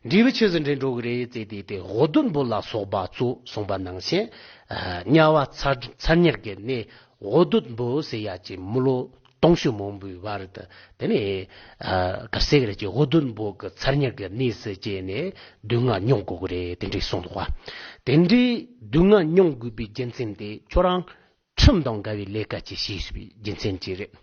འབྲས་བུ་ཆི་ཟིག་འདྲེན་འགྲོ་གི་རེད་ཟེར་དུས། དེ་དབུ་སྡུད་འབུལ་ལ་སོགས་པ་གཙོ་གསུངས་པ་ནང་བཞིན། ཨ། དམྱལ་བ་ཚ་ཚ་དམྱལ་གྱི་གནས་དབུ་སྡུད་འབུལ་ཟེར་ཡ་ཅིག་མི་ལོ་སྟོང་ཕྲག་མང་པོའི་བར་དུ། དེ་ནས་ཨ། ག་རེ་ཟེར་གི་རེད། ཅིག་དབུ་སྡུད་འབུལ་གྱི་ཚ་དམྱལ་གྱི་གནས་སུ་སྐྱེས་ནས་སྡུག་བསྔལ་མྱོང་དགོས་ཀྱི་རེད། དེ་འདྲས་གསུངས་འདུག་པ། དེ་འདྲའི་སྡུག་བསྔལ་མྱོང་དགོས་པའི་རྒྱུ་མཚན་དེ་ཁྱོད་རང་། ཁྲིམས་དང་འགལ་བའི་ལས་ཀ་ཅིག་བྱས་པའི་རྒྱུ་མཚན་ཅིག་རེད།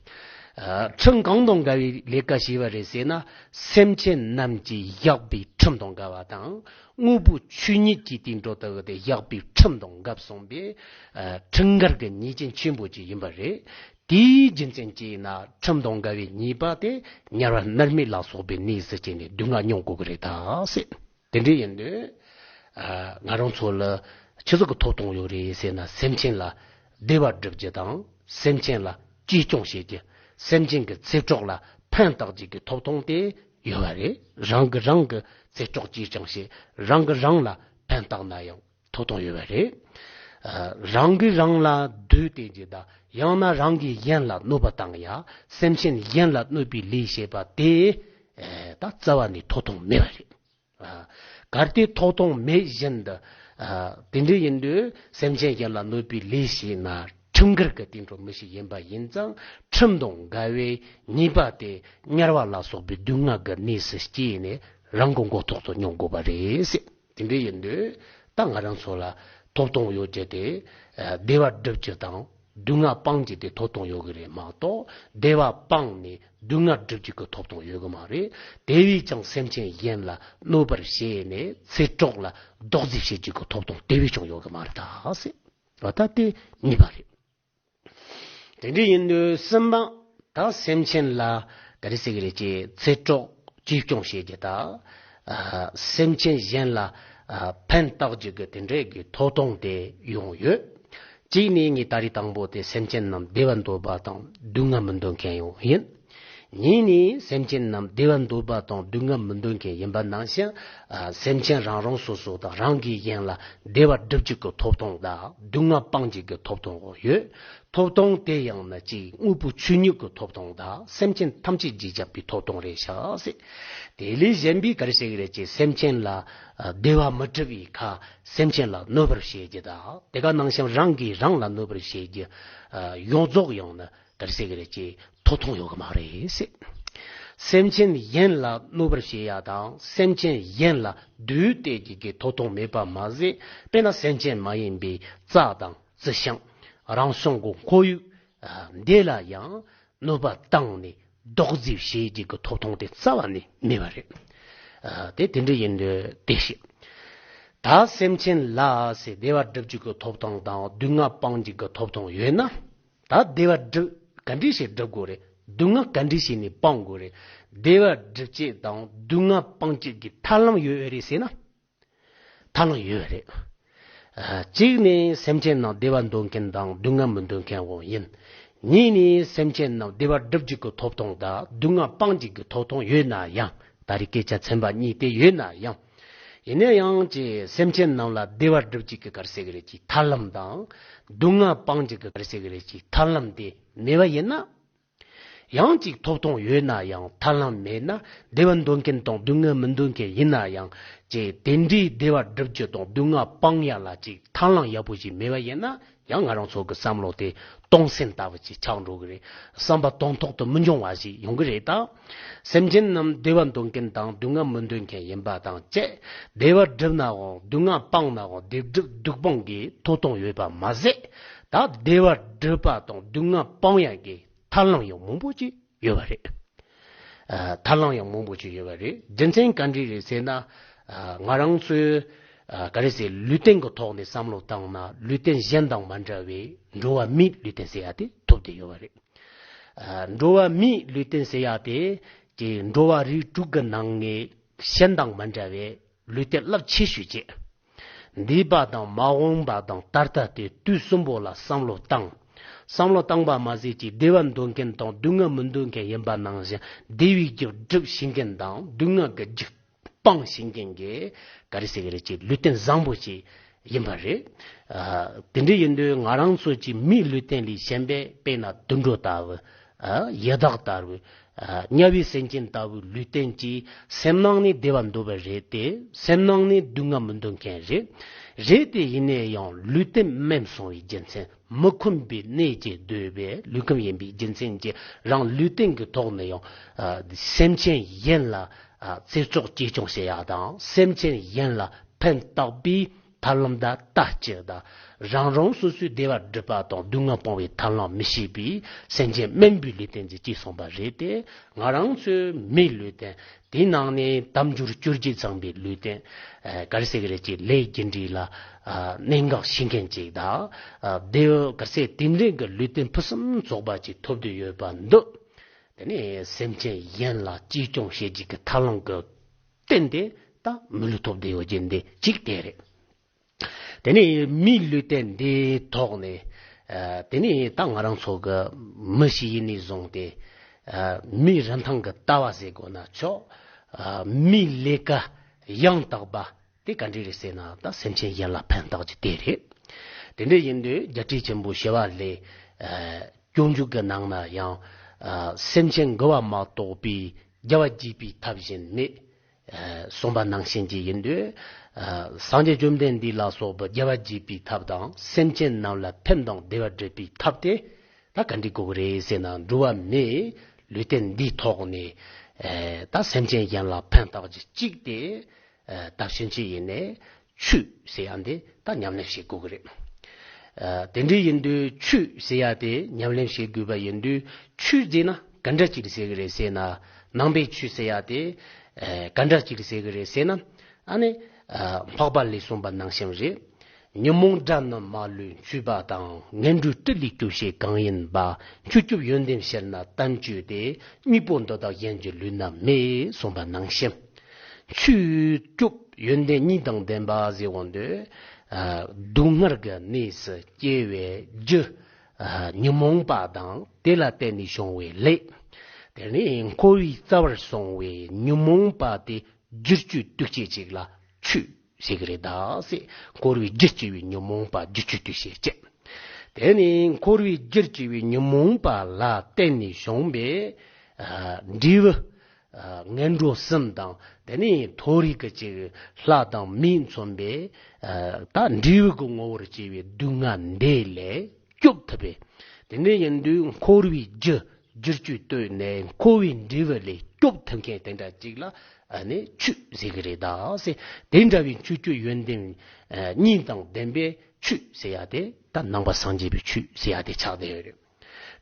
ཨ། ཁྲིམས་གང་དང་འགལ་བའི་ལས་ཀ་བྱས་པ་རེད་ཟེར་ན། སེམས་ཅན་རྣམས་ཀྱི་གཡག་པའི་ཁྲིམས་དང་འགལ་བ་དང་། དངོས་པོ་ཆོས་ཉིད་ཀྱི་དེ་འགྲོ་ལྟ་བུ་དེ་གཡག་པའི་ཁྲིམས་དང་འགལ་སོང་པས། ཨ། ཁྲིམས་འགལ་གྱི་ཉེས་ཅན་ཆེན་པོ་ཅིག་ཡིན་པ་རེད། དེའི་རྒྱུ་མཚན་གྱིས་ན་ཁྲིམས་དང་འགལ་བའི་ཉེས་པ་དེ་དམྱལ་བ་མནར་མེད་ལ་སོགས་པའི་གནས་སུ་སྐྱེས་ནས་སྡུག་བསྔལ་མྱོང་དགོས་ཀྱི་རེད་ད་ཟེར། དེ་འདྲ་ཡིན་དུས། ཨ། ང་རང་ཚོ་ལ་ཆི་ཟིག་གི་ཐོབ་ཐང་ཡོད་རེད་ཟེར་ན། སེམས་ཅན་ལ་བདེ་བ་སྒྲུབ་རྒྱུ་དང་། སེམས་ཅན་ལ་གཅེས་སྐྱོང་བྱེད་རྒྱུ། སེམས་ཅན་གྱི་ཚེ་སྲོག་ལ་ཕན་བཏགས་རྒྱུ་གི་ཐོབ་ཐང་དེ་ཡོད་པ་རེད། རང་གིས་རང་གི་ཚེ་སྲོག་གཅེས་སྐྱོང་བྱེད། རང་གིས་རང་ལ་ཕན་བཏགས་ན་ཡང་ཐོབ་ཐང་ཡོད་པ་རེད། ཨ། རང་གིས་རང་ལ་བདུད་བསྟེན་རྒྱུ་དང་། ཡང་ན་རང་གིས་གཞན་ལ་གནོད་པ་བཏང་ཡ། སེམས་ཅན་གཞན་ལ་གནོད་པའི་ལས་བྱེད་པ་དེ། ཨ། ད་རྩ་བ་ནས་ཐོབ་ཐང་མེད་པ་རེད། ཨ། གལ་ཏེ་ཐོབ་ཐང་མེད་བཞིན་དུ། ཨ། དེ་འདྲ་ཡིན་དུས་སེམས་ཅན་གཞན་ལ་གནོད་པའི་ལས་བྱས་ན། ཁྲིམས་འགལ་གྱི་དེ་འགྲོ་མི་ཞིག་ཡིན་པ་ཡིན་ཙང་། ཁྲིམས་དང་འགལ་བའི་ཉེས་པ་དེ་དམྱལ་བ་ལ་སོགས་པའི་སྡུག་བསྔལ་གྱི་གནས་སུ་སྐྱེས་ནས་རང་གི་མགོ་ཐོག་ཏུ་མྱོང་དགོས་པ་རེད་ཟེར། དེ་འདྲ་ཡིན་དུས་ད་ང་རང་ཚོ་ལ་ཐོབ་ཐང་ཡོད་རྒྱུ་དེ། ཨ། བདེ་བ་སྒྲུབ་རྒྱུ་དང་སྡུག་བསྔལ་སྤང་རྒྱུ་དེ་ཐོབ་ཐང་ཡོད་ཀྱི་རེད་མ་གཏོགས། བདེ་བ་སྤངས་ནས་སྡུག་བསྔལ་སྒྲུབ་རྒྱུ་གི་ཐོབ་ཐང་ཡོད་ཀྱི་མ་རེད། དེ་བས་ཀྱང་སེམས་ཅན་གཞན་ལ་གནོད་པར་བྱས་ནས་ཚེ་སྲོག་ལ་རྡོག་རྫིས་བྱེད་རྒྱུ་གི་ཐོབ་ཐང་དེ་བས་ཀྱང་ཡོད་ཀྱི་མ་རེད་ད་ཟེར། འོ་ད་དེ་གཉིས་པ་རེད། དེ་འདྲ་ཡིན་དུས་གསུམ་པ། ད་སེམས་ཅན་ལ་ག་རེ་ཟེར་གི་རེད། ཅེས་ཚེ་སྲོག་གཅེས་སྐྱོང་བྱེད་རྒྱུ་དང་། ཨ། སེམས་ཅན་གཞན་ལ། ཨ། ཕན་བཏགས་རྒྱུ་གི་དེ་འདྲའི་གི་ཐོབ་ཐང་དེ་ཡང་ཡོད། གཅིག་ནས་ངས་ད་རེས་དང་པོ་དེ་སེམས་ཅན་རྣམས་བདེ་བ་འདོད་པ་དང་སྡུག་བསྔལ་མི་འདོད་མཁན་ཡང་ཡིན། གཉིས་ནས་སེམས་ཅན་རྣམས་བདེ་བ་འདོད་པ་དང་སྡུག་བསྔལ་མི་འདོད་མཁན་ཡིན་པ་ནང་བཞིན། ཨ། སེམས་ཅན་རང་རང་སོ་སོ་དང་རང་གིས་གཞན་ལ་བདེ་བ་སྒྲུབ་རྒྱུ་གི་ཐོབ་ཐང་དང་སྡུག་བསྔལ་སྤང་རྒྱུ་གི་ཐོབ་ཐང་འོ་ཡོད། ཐོབ་ཐང་དེ་ཡང་ན་གཅིག་དངོས་པོ་ཆོས་ཉིད་ཀྱི་ཐོབ་ཐང་དང་སེམས་ཅན་ཐམས་ཅད་རྗེས་ཁྱབ་པའི་ཐོབ་ཐང་རེད་ཤག་ཟེར། དེ་ལས་གཞན་པའི་ག་རེ་ཟེར་གི་རེད། ཅེས་སེམས་ཅན་ལ། ཨ། བདེ་བ་མི་སྒྲུབ་པའི་ཁ་སེམས་ཅན་ལ་གནོད་པར་བྱེད་རྒྱུ་དང་། དེ་ག་ནང་བཞིན་རང་གིས་རང་ལ་གནོད་པར་བྱེད་རྒྱུ། ཨ། ཡོངས་རྫོགས་ཡང་ན་ག་རེ་ཟེར་གི་རེད། ཅེས་ཐོབ་ཐང་ཡོད་གི་མ་རེད་ཟེར། སེམས་ཅན་གཞན་ལ་གནོད་པར་བྱེད་ཡ་དང་སེམས་ཅན་གཞན་ལ་བདུད་བསྟེན་རྒྱུ་གི་ཐོབ་ཐང་མེད་པ་མ་ཟད། དཔེར་ན་སེམས་ཅན་མ་ཡིན་པའི་རྩྭ་དང་རྩི་ཤིང་། རང་བྱུང་གི་ཁོར་ཡུག་འདི་ལ་ཡང་གནོད་པ་བཏང་ནས་རྡོག་རྫིས་བྱེད་རྒྱུ་གི་ཐོབ་ཐང་དེ་རྩ་བ་ནས་མེད་པ་རེད། ཨ། དེ་དེ་འདྲ་ཡིན་དུས་དེ་ཞིག་ད་སེམས་ཅན་ལ་ཟེར། བདེ་བ་སྒྲུབ་རྒྱུ་གི་ཐོབ་ཐང་དང་སྡུག་བསྔལ་སྤང་རྒྱུ་གི་ཐོབ་ཐང་ཡོད་ན། ད་བདེ་བ་སྒྲུབ་ག་འདྲ་ཞིག་སྒྲུབ་དགོས་རེད། སྡུག་བསྔལ་ག་འདྲ་ཞིག་ནས་སྤང་དགོས་རེད། བདེ་བ་སྒྲུབ་བྱེད་དང་སྡུག་བསྔལ་སྤང་བྱེད་ཀྱི་ཐབས་ལམ་ཡོད་རེད་ཟེར་ན། ཐབས་ལམ་ཡོད་རེད། ཨ། གཅིག་ནས་སེམས་ཅན་རྣམས་བདེ་བ་འདོད་མཁན་དང་སྡུག་བསྔལ་མི་འདོད་མཁན་འོ་ཡིན། གཉིས་ནས་སེམས་ཅན་རྣམས་བདེ་བ་སྒྲུབ་རྒྱུ་གི་ཐོབ་ཐང་དང་སྡུག་བསྔལ་སྤང་རྒྱུ་གི་ཐོབ་ཐང་ཡོད་ན་ཡང་། ད་རེས་སྐད་ཆ་ཚན་པ་གཉིས་དེ་ཡོད་ན་ཡང་། ཡིན་ན་ཡང་ཅེས་སེམས་ཅན་རྣམས་ལ་བདེ་བ་སྒྲུབ་རྒྱུ་གི་ག་རེ་ཟེར་གི་རེད། ཅེས་ཐབས་ལམ་དང་། སྡུག་བསྔལ་སྤང་རྒྱུ་གི་ག་རེ་ཟེར་གི་རེད། ཅེས་ཐབས་ལམ་དེ་མེད་པ་ཡིན་ན། ཡང་ཅིག་ཐོབ་ཐང་ཡོད་ན་ཡང་ཐབས་ལམ་མེད་ན། བདེ་བ་འདོད་མཁན་དང་སྡུག་བསྔལ་མི་འདོད་མཁན་ཡིན་ན་ཡང་། ཅེས་དེ་འདྲའི་བདེ་བ་སྒྲུབ་རྒྱུ་དང་སྡུག་བསྔལ་སྤང་ཡ་ལ་ཅིག་ཐབས་ལམ་ཡག་པོ་ཞིག་མེད་པ་ཡིན་ན། ཡང་ང་རང་ཚོ་གི་བསམ་བློ་དེ་སྟོང་སེམས་ལྟ་བུ་ཅིག་ཆགས་འགྲོ་གི་རེད། བསམ་པ་དོན་ཐོག་ཏུ་མི་འབྱུང་བ་ཞིག་ཡོང་གི་རེད་ད། སེམས་ཅན་རྣམས་བདེ་བ་འདོད་མཁན་དང་སྡུག་བསྔལ་མི་འདོད་མཁན་ཡིན་པ་དང་བཅས། བདེ་བ་སྒྲུབ་ནའང་སྡུག་བསྔལ་སྤང་ནའང་བདེ་སྒྲུབ་སྡུག་སྤང་གི་ཐོབ་ཐང་ཡོད་པ་མ་ཟད། ད་བདེ་བ་སྒྲུབ་པ་དང་སྡུག་བསྔལ་སྤང་ཡ་གི་ཐབས་ལམ་ཡང་མང་པོ་ཅིག་ཡོད་པ་རེད། ཨ། ཐབས་ལམ་ཡང་མང་པོ་ཅིག་ཡོད་པ་རེད། རྒྱུ་མཚན་ག་འདྲ་རེད་ཟེར་ན། ཨ། ང་རང་ཚོས། ཨ། ག་རེ་ཟེར། ལུས་རྟེན་གྱི་ཐོག་ནས་བསམ་བློ་བཏང་ན། ལུས་རྟེན་གཞན་དང་མ་འདྲ་བའི་འགྲོ་བ་མིའི་ལུས་རྟེན་ཟེར་ཡ་དེ་ཐོབ་བསྡད་ཡོད་པ་རེད། ཨ། འགྲོ་བ་མིའི་ལུས་རྟེན་ཟེར་ཡ་དེ་ཀྱི་འགྲོ་བ་རིགས་དྲུག་གི་ནང་ནས་གཞན་དང་མ་འདྲ་བའི་ལུས་རྟེན་རླབས་ཆེ་ཤོས་བཅས། འདས་པ་དང་མ་འོངས་པ་དང་ད་ལྟ་སྟེ་དུས་གསུམ་པོ་ལ་བསམ་བློ་བཏང་། བསམ་བློ་བཏང་པ་མ་ཟད་ཀྱི་བདེ་བ་འདོད་མཁན་དང་སྡུག་བསྔལ་མི་འདོད་མཁན་ཡིན་པ་ནང་བཞིན། བདེ་བའི་རྒྱུ་སྒྲུབ་ཤེས་མཁན་དང་སྡུག་བསྔལ་གྱི་རྒྱུ་སྤང་ཤེས་མཁན་གྱི་ག་རེ་ཟེར་གི་རེད། ཅིག་ལུས་རྟེན་བཟང་པོ་ཅིག་ཡིན་པ་རེད། ཨ། དེ་འདྲ་ཡིན་དུས་ང་རང་ཚོ་ཅིག་མིའི་ལུས་རྟེན་ལས་གཞན་པའི་དཔེར་ན་དུད་འགྲོ་ལྟ་བུ། ཨ། ཡི་དྭགས་ལྟ་བུ། ཨ། དམྱལ་བའི་སེམས་ཅན་ལྟ་བུའི་ལུས་རྟེན་གྱིས་སེམས་ནང་ནས་བདེ་བ་འདོད་པ་རེད་དེ། སེམས་ནང་ནས་སྡུག་བསྔལ་མི་འདོད་མཁན་རེད། རེད་དེ་ཡིན་ནའི་ཡང་ལུས་རྟེན་དམན་སོང་བའི་རྒྱུ་མཚན། མི་ཁོམ་པའི་གནས་ཀྱིས་བསྡོས་པའི་ལུས་ཁམས་ཡིན་པའི་རྒྱུ་མཚན་གྱིས་རང་ལུས་རྟེན་གྱི་ཐོག་ནས་ཡང་། ཨ། སེམས་ཅན་གཞན་ལ། ཨ། ཚེ་སྲོག་གཅེས་སྐྱོང་བྱེད་ཡ་དང་སེམས་ཅན་གཞན་ལ་ཕན་བཏགས་པའི་ ཐར་ལམ་དང་ལྟ་སྤྱོད་དང་རང་རང་སོ་སོའི་བདེ་བ་སྒྲུབ་པ་དང་སྡུག་བསྔལ་སྤོང་བའི་ཐབས་ལམ་མི་ཤེས་པའི་སེམས་ཅན་དམན་པའི་ལུས་རྟེན་ཅིག་སྐྱེས་སོང་བ་རེད་དེ། ང་རང་ཚོའི་མིའི་ལུས་རྟེན་དེའི་ནང་ནས་དལ་འབྱོར་བཅོ་བརྒྱད་ཚང་བའི་ལུས་རྟེན། ཨ་ག་རེ་ཟེར་གི་རེད། ཅིག་ལས་རྒྱུ་འབྲས་ལ་ཨ་གནད་འགག་ཤེས་མཁན་ཅིག་དང་། ཨ་དེ་ག་རེ་ཟེར། དེ་འདྲའི་གི་ལུས་རྟེན་ཕུན་སུམ་ཚོགས་པ་ཅིག་ཐོབ་བསྡད་ཡོད་པ་འདི། དེ་ནས་སེམས་ཅན་གཞན་ལ་གཅེས་སྐྱོང་བྱེད་རྒྱུ་གི་ཐབས་ལམ་གི་རྟེན་དེ་ད་མི་ལུས་ཐོབ་བསྡད་ཡོད་རྒྱུ་འདི་གཅིག་དེ་རེད། དེ་ནས་མིའི་ལུས་རྟེན་འདིའི་ཐོག་ནས། ཨ་དེ་ནས་ད་ང་རང་ཚོ་གི་མི་ཞིག་ཡིན་ནས་བཟུང་སྟེ། ཨ་མིའི་རིན་ཐང་གི་ལྟ་བ་ཟེར་དགོས་ན་ཆོག་ཨ་མིའི་ལས་ཀ་ཡང་དག་པ་དེ་ག་འདྲ་རེད་ཟེར་ན། ད་སེམས་ཅན་གཞན་ལ་ཕན་བཏགས་རྒྱུ་དེ་རེད། དེ་འདྲ་ཡིན་དུས་རྒྱལ་སྲས་ཆེན་པོ་ཞི་བ་ལྷས། ཨ་སྤྱོད་འཇུག་གི་ནང་ན་ཡང་། ཨ་སེམས་ཅན་མགུ་བ་མ་གཏོགས་པའི་རྒྱལ་བ་དགྱེས་པའི་ཐབས་གཞན་མེད། ཨ་གསུངས་པ་ནང་བཞིན་གྱི་ཡིན་དུས། ཨ་སངས་རྒྱས་བཅོམ་ལྡན་འདས་ལ་སོགས་པའི་རྒྱལ་བ་དགྱེས་པའི་ཐབས་དང་སེམས་ཅན་རྣམས་ལ་ཕན་དང་བདེ་བ་སྒྲུབ་པའི་ཐབས་དེ་ད་ག་འདྲ་དགོས་ཀྱི་རེད་ཟེར་ན། འགྲོ་བ་མིའི་ལུས་རྟེན་འདིའི་ཐོག་ནས། ཨ་ད་སེམས་ཅན་གཞན་ལ་ཕན་བཏགས་རྒྱུ་གཅིག་དེ། ཨ་ད་ཕྱིན་ཆད་ཡིན་ནའི་ཆོས་ཟེར་ཡ་འདི་ད་ཉམས་ལེན་བྱེད་དགོས་ཀྱི་རེད། ཨ་དེ་འདྲ་ཡིན་དུས་ཆོས་ཟེར་ཡ་དེ་ཉམས་ལེན་བྱེད་དགོས་པ་ཡིན་དུས། ཆོས་ཟེར་ན་ག་འདྲ་ཅིག་ཟེར་གི་རེད་ཟེར་ན། ནང་པའི་ཆོས་ཟེར་ཡ་དེ་ཨ་ག་འདྲ་ཅིག་ཟེར་གི་རེད་ཟེར་ན། ཨ་ནི་ཨ་འཕགས་པ་ལས་གསུངས་པ་ནང་བཞིན་རེད། ཉོན་མོངས་དགྲ་རྣམས་མ་ལུས་འཁྱུད་པ་དང་། ངན་འགྲོའི་སྤྲིན་ལས་སྐྱོབ་བྱེད་གང་ཡིན་པ། འཁྱུད་སྐྱོབ་ཡོན་ཏན་ཕྱིར་ན་དམ་ཆོས་ཏེ། དམྱིགས་པ་འདི་དག་གཞན་གྱི་ལུས་ན་མེད། གསུངས་པ་ནང་བཞིན། འཁྱུད་སྐྱོབ་ཡོན་ཏན་གཉིས་དང་ལྡན་པ་ཟེར་འོང་དུས། ཨ་སྡུག་བསྔལ་གྱི་གནས་སུ་སྐྱེ་བའི་རྒྱུ། ཨ་ཉོན་མོངས་པ་དང་དེ་ལ་བརྟེན་ནས་བྱུང་བའི་ལས། དེ་ནས་འཁོར་བའི་རྩ་བར་སོང་བའི་ཉོན་མོངས་པ་དེ་བསྒྱུར་བཅོས་གཏོད་བྱེད་ཅིག་ལ་ཆོས་ཟེར་གི་རེད་ད་ཟེར། འཁོར་བའི་རྒྱུར་སྐྱེ་བའི་ཉོན་མོངས་པ་བསྒྱུར་བཅོས་གཏོད་བྱེད་ཅིག་དེ་ནས་འཁོར་བའི་རྒྱུར་སྐྱེ་བའི་ཉོན་མོངས་པ་ལ་བརྟེན་ནས་བྱུང་བའི་ཨ་འབྲས་བུ། ཨ་ངན་འགྲོ་གསུམ་དང་། དེ་ནས་མཐོ་རིས་ཀྱི་ཅིག་ལྷ་དང་མིས་མཚོན་པའི་ཨ་ད་འབྲས་བུ་གི་ངོ་བོར་སྐྱེ་བའི་སྡུག་བསྔལ་འདི་ལས་སྐྱོབ་ཐུབ་པའི། དེ་འདྲ་ཡིན་དུས་འཁོར་བའི་རྒྱུ་བསྒྱུར་བཅོས་གཏོད་ནས་འཁོར་བའི་འབྲས་བུ་ལས་སྐྱོབ་ཐུབ་མཁན་དེ་འདྲ་ཅིག་ལ་ཨ་ནི་ཆོས་ཟེར་གི་རེད་ད་ཟེར། དེ་འདྲ་བའི་འཁྱུད་སྐྱོབ་ཡོན་ཏན་ཨ་གཉིས་དང་ལྡན་པའི་ཆོས་ཟེར་ཡ་དེ་ད་ནང་པ་སངས་རྒྱས་པའི་ཆོས་ཟེར་ཡ་དེ་ཆགས་བསྡད་ཡོད་རེད།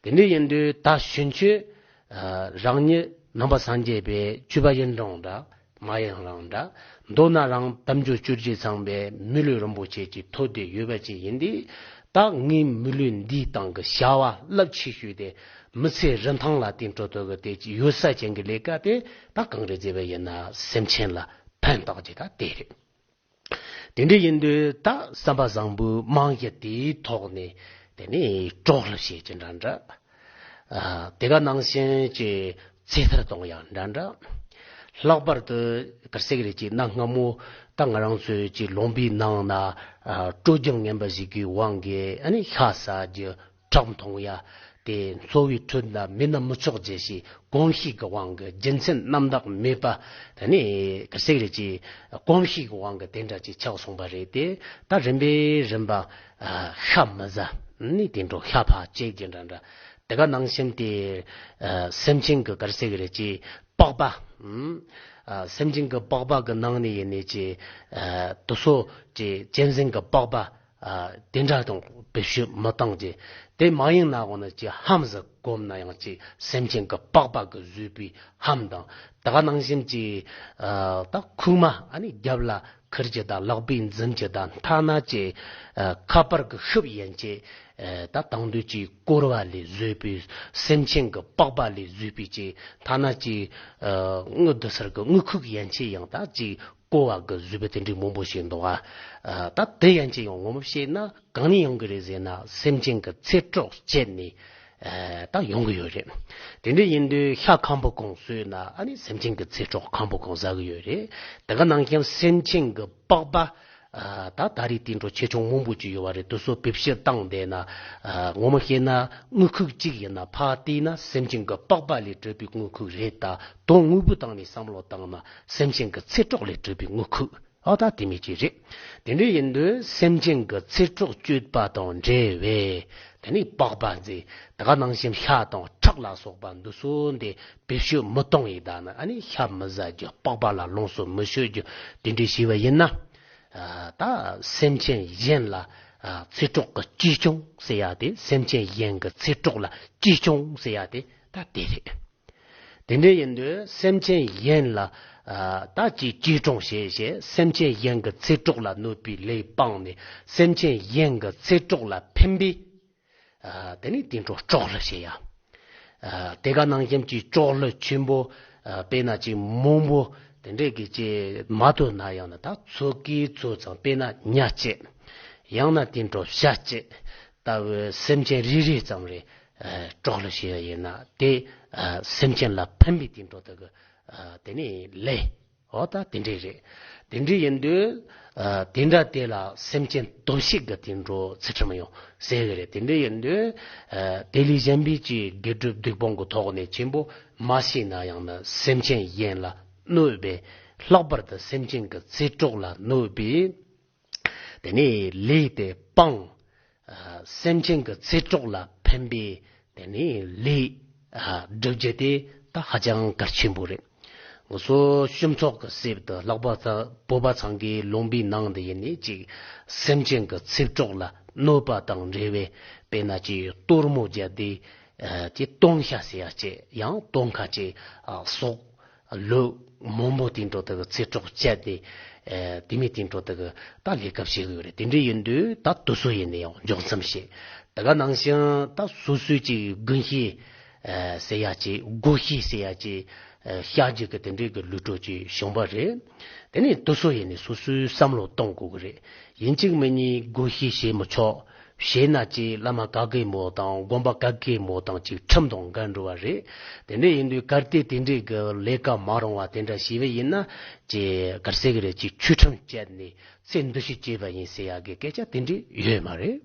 དེ་འདྲ་ཡིན་དུས་ད་ཕྱིན་ཆད་ཨ་རང་ཉིད་ནང་པ་སངས་རྒྱས་པའི་ཆོས་པ་ཡིན་རུང་འདྲ། མ་ཡིན་རུང་འདྲ། མདོར་ན་རང་དལ་འབྱོར་བཅོ་བརྒྱད་ཚང་བའི་མི་ལུས་རིན་པོ་ཆེ་ཅིག་ཐོབ་བསྡད་ཡོད་པ་ཅིག་ཡིན་དུས། ད་ངའི་མི་ལུས་འདིའི་སྟེང་གི་བྱ་བ་རླབས་ཆེ་ཤོས་དེ། མི་ཚེ་རིན་ཐང་ལ་བརྟེན་འགྲོ་ཐུབ་ཀྱི་དེ་ཅིག་ཡོད་ས་ཅན་གྱི་ལས་ཀ་དེ་ད་གང་རེད་ཟེར་བ་ཡིན་ན། སེམས་ཅན་ལ་ཕན་བཏགས་རྒྱུ་ད་དེ་རེད། དེ་འདྲ་ཡིན་དུས་ད་བསམ་པ་བཟང་པོའི་རྨང་གཞི་དེའི་ཐོག་ནས་དེ་ནས་གྲོགས་ལ་བྱེད་ཀྱི་འདྲ་འདྲ། ཨ་དེ་ག་ནང་བཞིན་གྱི་ཚེ་ཐར་གཏོང་ཡག་འདྲ་འདྲ། ལྷག་པར་དུ་ག་རེ་ཟེར་གི་རེད། ཅིག་གནའ་སྔ་མོ་ད་ང་རང་ཚོའི་ཅིག་ལུང་པའི་ནང་ན་ཨ་སྤྲོ་སྐྱིད་ངན་པ་ཞིག་གི་དབང་གིས་ཨ་ནི་ཤ་ཟ་རྒྱུ། ཁྲག་འཐུང་ཡ་དེ་འཚོ་བའི་ཁྲོད་ན་མེད་ན་མི་ཆོག་ཅེས་ཞིག་གོམས་གཤིས་ཀྱི་དབང་གིས། རྒྱུ་མཚན་རྣམ་དག་མེད་པ། དེ་ནས་ག་རེ་ཟེར་གི་རེད། ཅིག་གོམས་གཤིས་ཀྱི་དབང་གིས་དེ་འདྲ་ཅིག་ཆགས་སོང་བ་རེད་དེ། ད་རིམ་པས་རིམ་པ་ཨ་ཤ་མི་ཟ་ནི་དེ་འདྲ། ཤ་ཕར་བཅད་རྒྱུ་འདྲ་འདྲ། དེ་ག་ནང་བཞིན་དེ་ཨ་སེམས་ཅན་གྱི་ག་རེ་ཟེར་གི་རེད། ཅིག་པགས་པ། ཨ་སེམས་ཅན་གྱི་པགས་པ་གི་ནང་ནས་ཡིན་ནའི་ཅིག་ཨ་དེ་ཚོ་ཅིག་གཅན་གཟན་གྱི་པགས་པ། ཨ་དེ་འདྲ་དང་བེད་སྤྱོད་མི་གཏང་རྒྱུ། དེ་མ་ཡིན་ན་འོ་ན་ཅིག་ལྷམ་ཟིག་གོན་ན་ཡང་ཅིག་སེམས་ཅན་གྱི་པགས་པ་གིས་བཟོས་པའི་ལྷམ་དང་། དེ་ག་ནང་བཞིན་ཅིག་ཨ་ད་ཁུག་མ་ཨ་ནི་རྒྱབ་ལ་འཁུར་རྒྱུ་དང་། ལག་པས་འཛིན་རྒྱུ་དང་། ཐ་ན་ཅིག་ཨ་ཁ་པར་གྱི་ཤུབས་ཡན་ཆད་ཨ་ད་དང་དུས་ཅིག་བསྐོར་བ་ལས་བཟོས་པའི། སེམས་ཅན་གྱི་པགས་པ་ལས་བཟོས་པའི་ཅིག་ཐ་ན་ཅིག་ཨ་དངུལ་བསྡུ་སར་གྱི་དངུལ་ཁུག་ཡན་ཆད་ཡང་ད་ཅིག་བསྐོར་བ་གི་བཟོས་པ་དེ་འདྲའི་མང་པོ་ཞིག་འདུག་ཨ། ད་དེ་ཡན་ཆད་ཡང་ངོ་མ་བཤད་ན་གང་ནས་ཡོང་གི་རེད་ཟེར་ན། སེམས་ཅན་གྱི་ཚེ་སྲོག་བཅད་ནས་ད་ཡོང་གི་ཡོད་རེད། དེ་འདྲ་ཡིན་དུས་ཤ་ཁམ་བུ་གང་ཟོས་ན་ཨ་ནི་སེམས་ཅན་གྱི་ཚེ་སྲོག་ཁམ་བུ་གང་ཟ་གི་ཡོད་རེད། དེ་ག་ནང་བཞིན་སེམས་ཅན་གྱི་པགས་པ། ད་ད་རེས་དེ་འདྲ་ཆེ་ཆུང་མང་པོ་ཅིག་ཡོད་པ་རེད། དེ་ཚོ་བེད་སྤྱོད་བཏང་བསྡད་ན། ངོ་མ་བཤད་ན་དངུལ་ཁུག་གཅིག་ཡིན་ན་ཕར་བལྟས་ན་སེམས་ཅན་གྱི་པགས་པ་ལས་གྲུབ་པའི་དངུལ་ཁུག་རེད། ད་དོན་དངོས་པོའི་སྟེང་ནས་བསམ་བློ་བཏང་ན་སེམས་ཅན་གྱི་ཚེ་སྲོག་ལས་གྲུབ་པའི་དངུལ་ཁུག་ཨ་ད་དེ་མོ་ཅིག་རེད། དེ་འདྲ་ཡིན་དུས་སེམས་ཅན་གྱི་ཚེ་སྲོག་གཅོད་པ་དང་འབྲེལ་བའི་དེ་ནས་པགས་པ་ཟེར། དེ་ག་ནང་བཞིན་ཤ་དང་ཁྲག་ལ་སོགས་པ་འདི་ཚོ་འདི་བེད་སྤྱོད་མི་གཏོང་ཡི་ད་ནི། ཨ་ནི་ཤ་མི་ཟ་རྒྱུ། པགས་པ་ལ་ལོངས་སུ་མི་སྤྱོད་རྒྱུ། དེ་འདྲ་བྱས་པ་ཡིན་ན། ཨ་ ད་སེམས་ཅན་གཞན་ལ་ཨ་ཚེ་སྲོག་གི་གཅེས་སྐྱོང་ཟེར་ཡ་དེ། སེམས་ཅན་གཞན་གྱི་ཚེ་སྲོག་ལ་གཅེས་སྐྱོང་ཟེར་ཡ་དེ་ད་དེ་རེད། དེ་འདྲ་ཡིན་དུས་སེམས་ཅན་གཞན་ལ་ཨ་ད་ཅིག་གཅེས་སྐྱོང་བྱེད་བྱེད། སེམས་ཅན་གཞན་གྱི་ཚེ་སྲོག་ལ་གནོད་པའི་ལས་སྤངས་ནས། སེམས་ཅན་གཞན་གྱི་ཚེ་སྲོག་ལ་ཕན་པའི་ཨ་དེ་ནི་དེ་འདྲ་སྲོག་བླུ་བྱེད་ཡ། ཨ་དེ་ག་ནང་བཞིན་གྱི་སྲོག་བླུ་ཆེན་པོ་ཨ་དཔེར་ན་ཅིག་མང་པོ་དེ་འདྲས་ཀྱི་ཅིག་མ་ཐོན་ན་ཡང་ན། ད་ཚོད་ཀྱིས་ཚོད་ཙམ། དཔེར་ན་ཉ་གཅིག་ཡང་ན་དེ་འདྲ་བྱ་གཅིག་ལྟ་བུའི་སེམས་ཅན་རེ་རེ་ཙམ་རེ་ཨ་སྲོག་བླུ་བྱེད་ཡ་ཡིན་ན། དེ་ཨ་སེམས་ཅན་ལ་ཕན་པའི་དེ་འདྲ་དག་གི་ཨ་དེ་ནི་ལས། འོ་ད་དེ་འདྲས་རེད། དེ་འདྲས་ཡིན་དུས་ཨ་དེ་འདྲ་དེ་ལ་སེམས་ཅན་སྟོབས་ཤིག་གི་དེ་འདྲ་ཚུལ་ཁྲིམས་ཡང་ཟེར་གི་རེད། དེ་འདྲས་ཡིན་དུས་ཨ་དེ་ལས་གཞན་པའི་ཅིག་དགེ་སྒྲུབ་སྡིག་སྤོང་གི་ཐོག་ནས་ཆེན་པོ་མ་བྱས་ན་ཡང་ན། སེམས་ཅན་གཞན་ལ་གནོད་པའི། ལྷག་པར་དུ་སེམས་ཅན་གྱི་ཚེ་སྲོག་ལ་གནོད་པའི་དེ་ནས་ལས་དེ་སྤངས། ཨ་སེམས་ཅན་གྱི་ཚེ་སྲོག་ལ་ཕན་པའི་དེ་ནས་ལས་ཨ་སྒྲུབ་རྒྱུ་དེ་ད་ཧ་ཅང་གལ་ཆེན་པོ་རེད། ང་ཚོ་སྤྱི་ཚོགས་ཀྱི་གསེབ་ཏུ་ལྷག་པར་དུ་བོད་པ་ཚང་གི་ལུང་པའི་ནང་དུ་ཡིན་ནའི་ཅིག་སེམས་ཅན་གྱི་ཚེ་སྲོག་ལ་གནོད་པ་དང་འབྲེལ་བའི། དཔེར་ན་ཅིག་གཏོར་མ་བརྒྱབ་སྟེ་ཨ་ཅིག་སྟོན་ཤ་ཟེར་ཡ་ཅིག་ཡང་སྟོན་ཁ་ཅིག་ཨ་སོགས། ལོ་མང་པོ་དེ་འདྲ་དག་ཚེ་སྲོག་བཅད་དེ། ཨེ་དེ་མིན་དེ་འདྲ་དག་ད་ལས་ཀ་བྱེད་གི་ཡོད་རེད། དེ་འདྲ་ཡིན་དུས་ད་དེ་ཚོ་ཡིན་ན་ཡང་འཇོག་མཚམས་བྱེད། དེ་ག་ནང་བཞིན་ད་སོ་སོའི་ཅིག་དགུན་ཤེད་ཨེ་ཟེར་ཡ་ཅིག་སྒོ་ཤེད་ཟེར་ཡ་ཅིག་ཨེ་བཤའ་རྒྱུ་གི་དེ་འདྲའི་གི་ལུས་སྲོག་ཅིག་བྱུང་བ་རེད། དེ་ནས་དེ་ཚོ་ཡིན་ནས་སོ་སོའི་བསམ་བློ་གཏོང་དགོས་གི་རེད། ཡིན་གཅིག་མིན་གཉིས་སྒོ་ཤེད་བྱེད་མི་ཆོག་བྱས་ན་ཅིག་བླ་མ་ག་གེ་མོ་དང་དགོན་པ་ག་གེ་མོ་དང་ཅིག་ཁྲིམས་དང་འགལ་འགྲོ་བ་རེད། དེ་འདྲ་ཡིན་དུས་གལ་ཏེ་དེ་འདྲའི་གི་ལས་ཀ་མ་རུང་བ་དེ་འདྲ་བྱས་པ་ཡིན་ན། ཅིག་ག་རེ་ཟེར་གི་རེད། ཅིག་ཆོས་ཁྲིམས་བཅད་ནས་ཚེ་འདི་ཕྱི་གཅོད་པ་ཡིན་ཟེར་ཡ་གི་སྐད་ཆ་དེ་འདྲ་ཡོད་མ་རེད།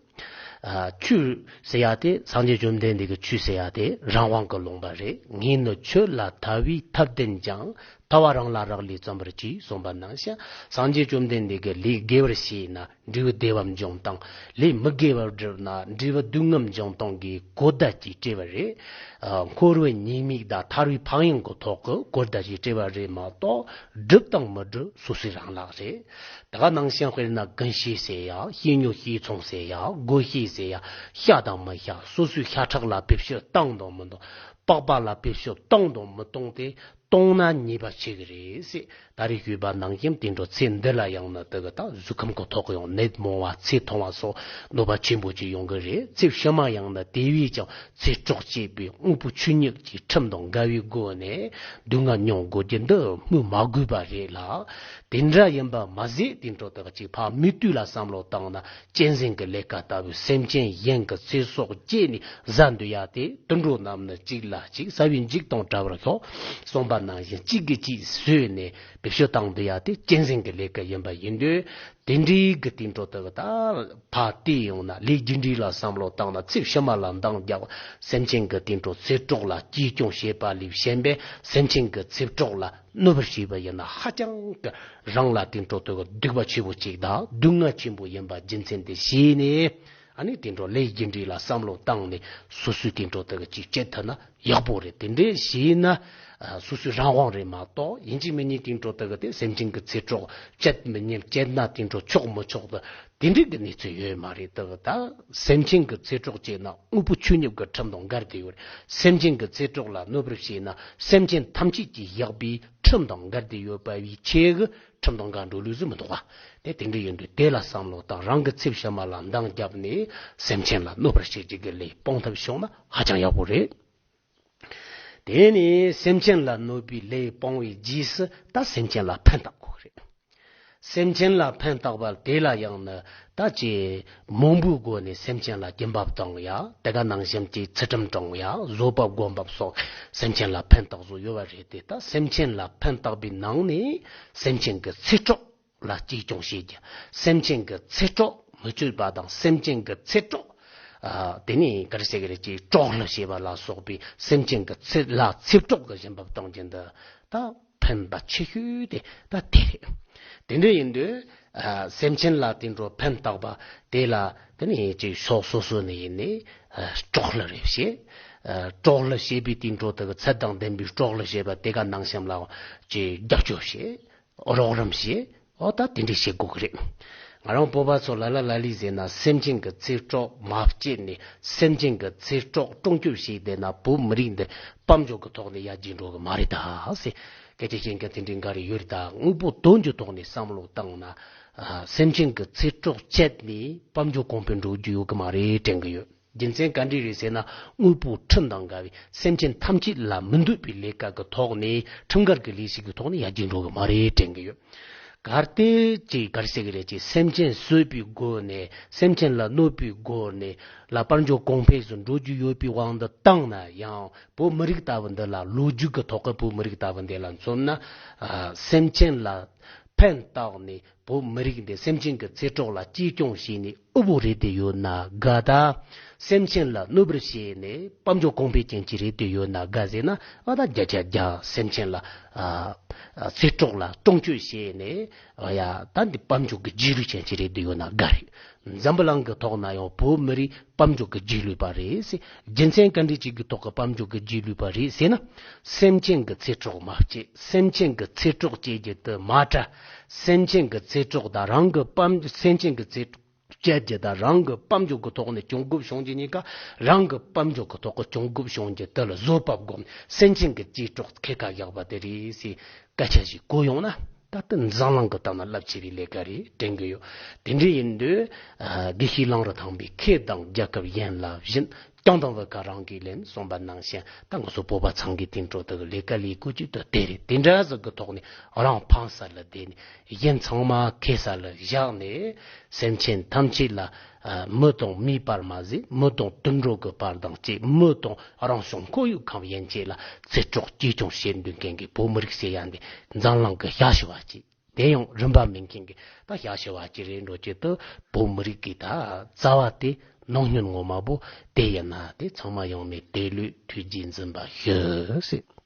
ཨ་ཆོས་ཟེར་ཡ་དེ་སངས་རྒྱས་བཅོམ་ལྡན་འདས་ཀྱི་ཆོས་ཟེར་ཡ་དེ་རང་དབང་གི་ལུང་པ་རེད། ངས་ནི་ཆོས་ལ་ཐལ་བའི་ཐབས་ལྡན་ཀྱང་། ཐལ་བ་རང་ལ་རག་ལས་བརྩམ་པར་གྱིས་གསུངས་པ་ནང་བཞིན། སངས་རྒྱས་བཅོམ་ལྡན་འདས་ཀྱིས་ལས་དགེ་བར་བྱས་ན་འབྲས་བུ་བདེ་བ་འབྱུང་སྟངས། ལས་མི་དགེ་བར་བསྒྲུབས་ན་འབྲས་བུ་སྡུག་བསྔལ་འབྱུང་སྟངས་ཀྱི་གོ་བརྡ་ཅིག་སྤྲད་པ་རེད། ཨ་འཁོར་བའི་ཉེས་དམིགས་དང་ཐར་བའི་ཕན་ཡོན་གྱི་ཐོག་གི་གོ་བརྡ་ཅིག་སྤྲད་པ་རེད་མ་གཏོགས། སྒྲུབ་དང་མི་སྒྲུབ་སོ་སོའི་རང་ལག་རེད། དེ་ག་ནང་བཞིན་དཔེར་ན་ཀུན་ཤེད་ཟེར་ཡ། ཤེད་ཉོ་ཤེད་ཚོང་ཟེར་ཡ། སྒོ་ཤེད་ཟེར་ཡ། བཤའ་དང་མི་བཤའ། སོ་སོའི་ཤ་ཁྲག་ལ་བེད་སྤྱོད་བཏང་དང་མི་བཏང་། པགས་པ་ལ་བེད་སྤྱོད་བཏང་དང་མི་བཏང་སྟེ། གཏོང་ན་ཉེས་པ་ཆེ་གི་རེད་ཟེར། ད་རེས་ཞུས་པ་ནང་བཞིན་དེ་འདྲ་ཚེ་འདི་ལ་ཡང་ན་དེ་གི་ད་གཟུགས་ཁམས་ཀྱི་ཐོག་ཡང་ནད་མང་བ་ཚེ་ཐུང་བ་སོགས་གནོད་པ་ཆེན་པོ་ཅིག་ཡོང་གི་རེད། ཚེ་ཕྱི་མ་ཡང་ན་དེ་བས་ཀྱང་ཚེ་སྲོག་བཅད་པའི་དངོས་པོ་ཆོས་ཉིད་ཀྱི་ཁྲིམས་དང་འགལ་བའི་སྒོ་ནས་སྡུག་བསྔལ་མྱོང་དགོས་རྒྱུ་འདི་སྨོས་མ་དགོས་པ་རེད་ལ། དེ་འདྲ་ཡིན་པ་མ་ཟད་དེ་འདྲ་དག་ཅིག་ཕར་མིག་ལྟོས་ལ་བསམ་བློ་བཏང་ན། གཅན་གཟན་གྱི་ལས་ཀ་ལྟ་བུའི་སེམས་ཅན་གཞན་གྱི་ཚེ་སྲོག་བཅད་ནས་ཟ་འདོད་ཡ་དེ། དུད་འགྲོ་རྣམས་ནི་གཅིག་ལ་གཅིག་ཟ་བའི་འཇིགས་དང་བྲལ་བར་ཤོག་གསུངས་པ་ནང་བཞིན། གཅིག་གིས་གཅིག་ཟོས་ནས་བེད་སྤྱོད་བཏང་འདོད་ཡ་དེ་གཅན་གཟན་གྱི་ལས་ཀ་ཡིན་པ་ཡིན་དུས། དེ་འདྲའི་གི་དེ་འདྲ་དག་ད་ཕར་བལྟས་ཡོང་ན། ལས་རྒྱུ་འབྲས་ལ་བསམ་བློ་བཏང་ན། ཚེ་ཕྱི་མ་ལ་འདང་རྒྱག་སེམས་ཅན་གྱི་དེ་འདྲ་ཚེ་སྲོག་ལ་གཅེས་སྐྱོང་བྱེད་པ་ལས་གཞན་པའི་སེམས་ཅན་གྱི་ཚེ་སྲོག་ལ་གནོད་པར་བྱས་པ་ཡིན་ན། ཧ་ཅང་གི་རང་ལ་དེ་འདྲ་དག་སྡིག་པ་ཆེ་བོ་ཅིག་དང་སྡུག་བསྔལ་ཆེན་པོ་ཡིན་པ་རྒྱུ་མཚན་དེ་ཤེས་ནས། ཨ་ནི་དེ་འདྲ་ལས་རྒྱུ་འབྲས་ལ་བསམ་བློ་བཏང་ནས་སོ་སོའི་དེ་འདྲ་དག་ཅིག་བཅད་ཐུབ་ན་ཡག་པོ་རེད། དེ་འདྲས་བྱས་ན་ཨ་སོ་སོའི་རང་དབང་རེད་མ་གཏོགས། ཡིན་གཅིག་མིན་གཉིས་དེ་འདྲ་དག་དེ་སེམས་ཅན་གྱི་ཚེ་སྲོག་བཅད་མི་ཉན། བཅད་ན་དེ་འདྲ་ཆོག་མི་ཆོག་དེ་དེ་འདྲའི་གི་གནས་ཚུལ་ཡོད་མ་རེད། དག་ད་སེམས་ཅན་གྱི་ཚེ་སྲོག་བཅད་ན་དངོས་པོ་ཆོས་ཉིད་ཀྱི་ཁྲིམས་དང་འགལ་ཏེ་ཡོད་རེད། སེམས་ཅན་གྱི་ཚེ་སྲོག་ལ་གནོད་པར་བྱས་ན་སེམས་ཅན་ཐམས་ཅད་ཀྱི་བཞག་པའི་ཁྲིམས་དང་འགལ་ཏེ་ཡོད་པ་བའི་ཆེད་གི་ཁྲིམས་དང་འགལ་འགྲོ་ལུགས་སུ་མི་འདུག་ག་དེ་དེ་འདྲ་ཡིན་དུས། དེ་ལ་བསམ་བློ་བཏང་། རང་གི་ཚེ་ཕྱི་མ་ལ་འདང་བརྒྱབ་ནས་སེམས་ཅན་ལ་གནོད་པར་བྱེད་ཅིག་གི་ལས་སྤོང་ཐབས་བྱུང་ན་ཧ་ཅང་ཡག་པོ་རེད། དེ་ནས་སེམས་ཅན་ལ་གནོད་པའི་ལས་སྤོང་བའི་རྗེས་སུ་ད་སེམས་ཅན་ལ་ཕན་བཏགས་དགོས་རེད། སེམས་ཅན་ལ་ཕན་བཏགས་པ་དེ་ལ་ཡང་ནི་ད་ཅི་མང་པོའི་སྒོ་ནས་སེམས་ཅན་ལ་སྦྱིན་པ་གཏོང་ཡ། དེ་ག་ནང་བཞིན་གྱི་ཚུལ་ཁྲིམས་སྐྱོང་ཡ། བཟོད་པ་སྒོམ་པ་སོགས་སེམས་ཅན་ལ་ཕན་བཏགས་བཟོ་ཡོད་པ་རེད་དེ། ད་སེམས་ཅན་ལ་ཕན་བཏགས་པའི་ནང་ནས་སེམས་ཅན་གྱི་ཚེ་སྲོག་ལ་གཅེས་སྐྱོང་བྱེད་རྒྱུ། སེམས་ཅན་གྱི་ཚེ་སྲོག་མི་གཅོད་པ་དང་། སེམས་ཅན་གྱི་ཚེ་སྲོག་ཨ་དེ་ནས་ག་རེ་ཟེར་གི་རེད། ཅིག་སྲོག་བླུ་བྱེད་པ་ལ་སོགས་པའི་སེམས་ཅན་གྱི་ཚེ་ལ་ཚེ་སྲོག་གི་སྦྱིན་པ་གཏོང་རྒྱུ་འདི་ད་ཕན་པ་ཆེ་ཤོས་དེ་ད་དེ་རེད། དེ་འདྲ་ཡིན་དུས་ཨ་སེམས་ཅན་ལ་དེ་འདྲ་ཕན་བཏགས་པ་དེ་ལ་དེ་ནས་ཅིག་ཕྱོགས་སོ་སོ་ནས་ཡིན་ནའི་ཨ་སྲོག་བླུ་རེ་བྱེད། ཨ་སྲོག་བླུ་བྱེད་པའི་དེ་འདྲ་དེ་གི་ཚད་དང་ལྡན་པའི་སྲོག་བླུ་བྱེད་པ་དེ་ག་ནང་བཞིན་ལ་ཅིག་རྒྱབ་སྐྱོར་བྱེད། རོགས་རམ་བྱེད། འོ་ད་དེ་འདྲ་བྱེད་དགོས་ཀྱི་རེད། ང་རང་བོད་པ་ཚོ་ལ་ལ་ལ་ལི་ཟེར་ན་སེམས་ཅན་གྱི་ཚེ་སྲོག་མ་བཅད་ནས་སེམས་ཅན་གྱི་ཚེ་སྲོག་སྲུང་སྐྱོབ་བྱས་བསྡད་ན་བོད་མི་རིགས་འདི་དཔལ་འབྱོར་གྱི་ཐོག་ནས་ཡར་རྒྱས་འགྲོ་གི་མ་རེད་ད་ཟེར། སྐད་ཆ་བཤད་མཁན་དེ་འདྲའི་འགའ་རེ་ཡོད་རེད་ད། དངོས་པོ་དོན་གྱི་ཐོག་ནས་བསམ་བློ་བཏང་ན། ཨ། སེམས་ཅན་གྱི་ཚེ་སྲོག་བཅད་ནས་དཔལ་འབྱོར་གོང་འཕེལ་འགྲོ་རྒྱུ་ཡོད་གི་མ་རེད་དྲན་གི་ཡོད། རྒྱུ་མཚན་ག་འདྲ་རེད་ཟེར་ན། དངོས་པོ་ཁྲིམས་དང་འགལ་བའི་སེམས་ཅན་ཐམས་ཅད་ལ་མི་འདོད་པའི་ལས་ཀ་གི་ཐོག་ནས་ཁྲིམས་འགལ་གྱི་ལས་ཞིག་གི་ཐོག་ནས་ཡར་རྒྱས་འགྲོ་གི་མ་རེད་དྲན་གི་ཡོད། གལ་ཏེ་ཅིག་ག་རེ་ཟེར་གི་རེད། ཅིག་སེམས་ཅན་གསོད་པའི་སྒོ་ནས་སེམས་ཅན་ལ་གནོད་པའི་སྒོ་ནས་ལ་དཔལ་འབྱོར་གོང་འཕེལ་སུ་འགྲོ་རྒྱུ་ཡོད་པའི་དབང་དུ་བཏང་ན་ཡང་བོད་མི་རིགས་ལྟ་བུ་འདི་ལ་ལོ་རྒྱུས་ཀྱི་ཐོག་གི་བོད་མི་རིགས་ལྟ་བུ་འདི་ལ་མཚོན་ན། ཨ། སེམས་ཅན་ལ་ཕན་བཏགས་ནས་བོད་མི་རིགས་འདི་སེམས་ཅན་གྱི་ཚེ་སྲོག་ལ་གཅེས་སྐྱོང་བྱས་ནས་ཨུ་བོ་རེད་དེ་ཡོད་ན་དགའ་ད། སེམས་ཅན་ལ་གནོད་པར་བྱས་ནས་དཔལ་འབྱོར་གོང་འཕེལ་ཅན་གྱི་རེད་དེ་ཡོད་ན་དགའ་ཟེར་ན། ཨ། ད་བརྒྱ་ཆ་བརྒྱ་སེམས་ཅན་ལ། ཨ། ཨ། ཚེ་སྲོག་ལ་གཏོང་སྤྱོད་བྱས་ནས། ཨ། ཡ། ད་འདི་དཔལ་འབྱོར་གྱི་རྗེས་ལུས་ཅན་གྱི་རེད་དེ་ཡོད་ན་དགའ་རེད། འཛམ་བུ་གླིང་གི་ཐོག་ན་ཡང་བོད་མི་རིགས་དཔལ་འབྱོར་གྱི་རྗེས་ལུས་པ་རེད་ཟེར། རྒྱུ་མཚན་ག་འདྲ་ཅིག་གི་ཐོག་གི་དཔལ་འབྱོར་གྱི་རྗེས་ལུས་པ་རེད་ཟེར་ན། སེམས་ཅན་གྱི་ཚེ་སྲོག་མ་བཅད། སེམས་ཅན་གྱི་ཚེ་སྲོག་བཅད་རྒྱུ་དེ་མ་དྲག་སེམས་ཅན་གྱི་ཚེ་སྲོག་དང་རང་གི་དཔལ། སེམས་ཅན་གྱི་ཚེ་སྲོག་བཅད་རྒྱུ་དང་རང་གི་དཔལ་འབྱོར་གྱི་ཐོག་ནས་གྱོང་གུད་བྱུང་རྒྱུ་གཉིས་ཀ་རང་གི་དཔལ་འབྱོར་གྱི་ཐོག་གི་གྱོང་གུད་བྱུང་རྒྱུ་དེ་ལ་བཟོད་པ་བསྒོམས་སེམས་ཅན་གྱི་ཚེ་སྲོག་ཁེ་ཁ་བཞག་པ་དེ་རེད་ཟེར་སྐད་ཆ་ཞིག་གོ་ཡོང་ན། ད་ལྟ་འཛམ་གླིང་གི་སྟེང་ན་རླབས་ཆེ་བའི་ལས་ཀ་རེད་དྲན་གྱི་ཡོད། དེ་འདྲ་ཡིན་དུས། ཨ། དགེ་བཤེས་གླང་རི་ཐང་པས་མཁས་དང་རྒྱལ་ཁབ་ཡིན་ལ་བཞིན། སྐྱོང་དང་བོད་ཁ་རང་གིས་ལེན་གསུངས་པ་ནང་བཞིན། ད་ང་ཚོ་བོད་པ་ཚང་གི་སྟེང་དྲོ་དག་ལས་ཀ་ལས་དགོས་ཀྱི་དོན་དེ་རེད། དེ་འདྲ་ཟིག་གི་ཐོག་ནས་རང་ཕངས་ས་ལ་བསྡད་ནས་གཞན་ཚང་མ་ཁེ་ས་ལ་བཞག་ནས་སེམས་ཅན་ཐམས་ཅད་ལ། ཨ། མི་དང་མིའི་བར་མ་ཟད་མི་དང་དུད་འགྲོ་གི་བར་དང་བཅས། མི་དང་རང་བྱུང་ཁོར་ཡུག་ཁམས་ཡན་ཆད་ལ་ཚེ་སྲོག་གཅེས་སྐྱོང་བྱེད་འདོད་མཁན་གྱི་བོད་མི་རིགས་ཟེར་ཡ་འདི་འཛམ་གླིང་གི་ཞྭ་ཞུ་བ་ཅིག་དེ་ཡང་རིན་པ་མེད་མཁན་གྱི་ད་ཞྭ་ཞུ་བ་ཅིག་རེད་འགྲོ་ཅེས་དུ་བོད་མི་རིགས་ཀྱི་ད་རྩ་བ་དེ་ནང་སྙོན་ངོ་མ་བོ་དེ་ཡིན་ན། དེ་ཚང་མ་ཡང་མེད་དེ་ལུས་ཐུགས་རྗེས་འཛིན་པ་ཞུ་ཟེར།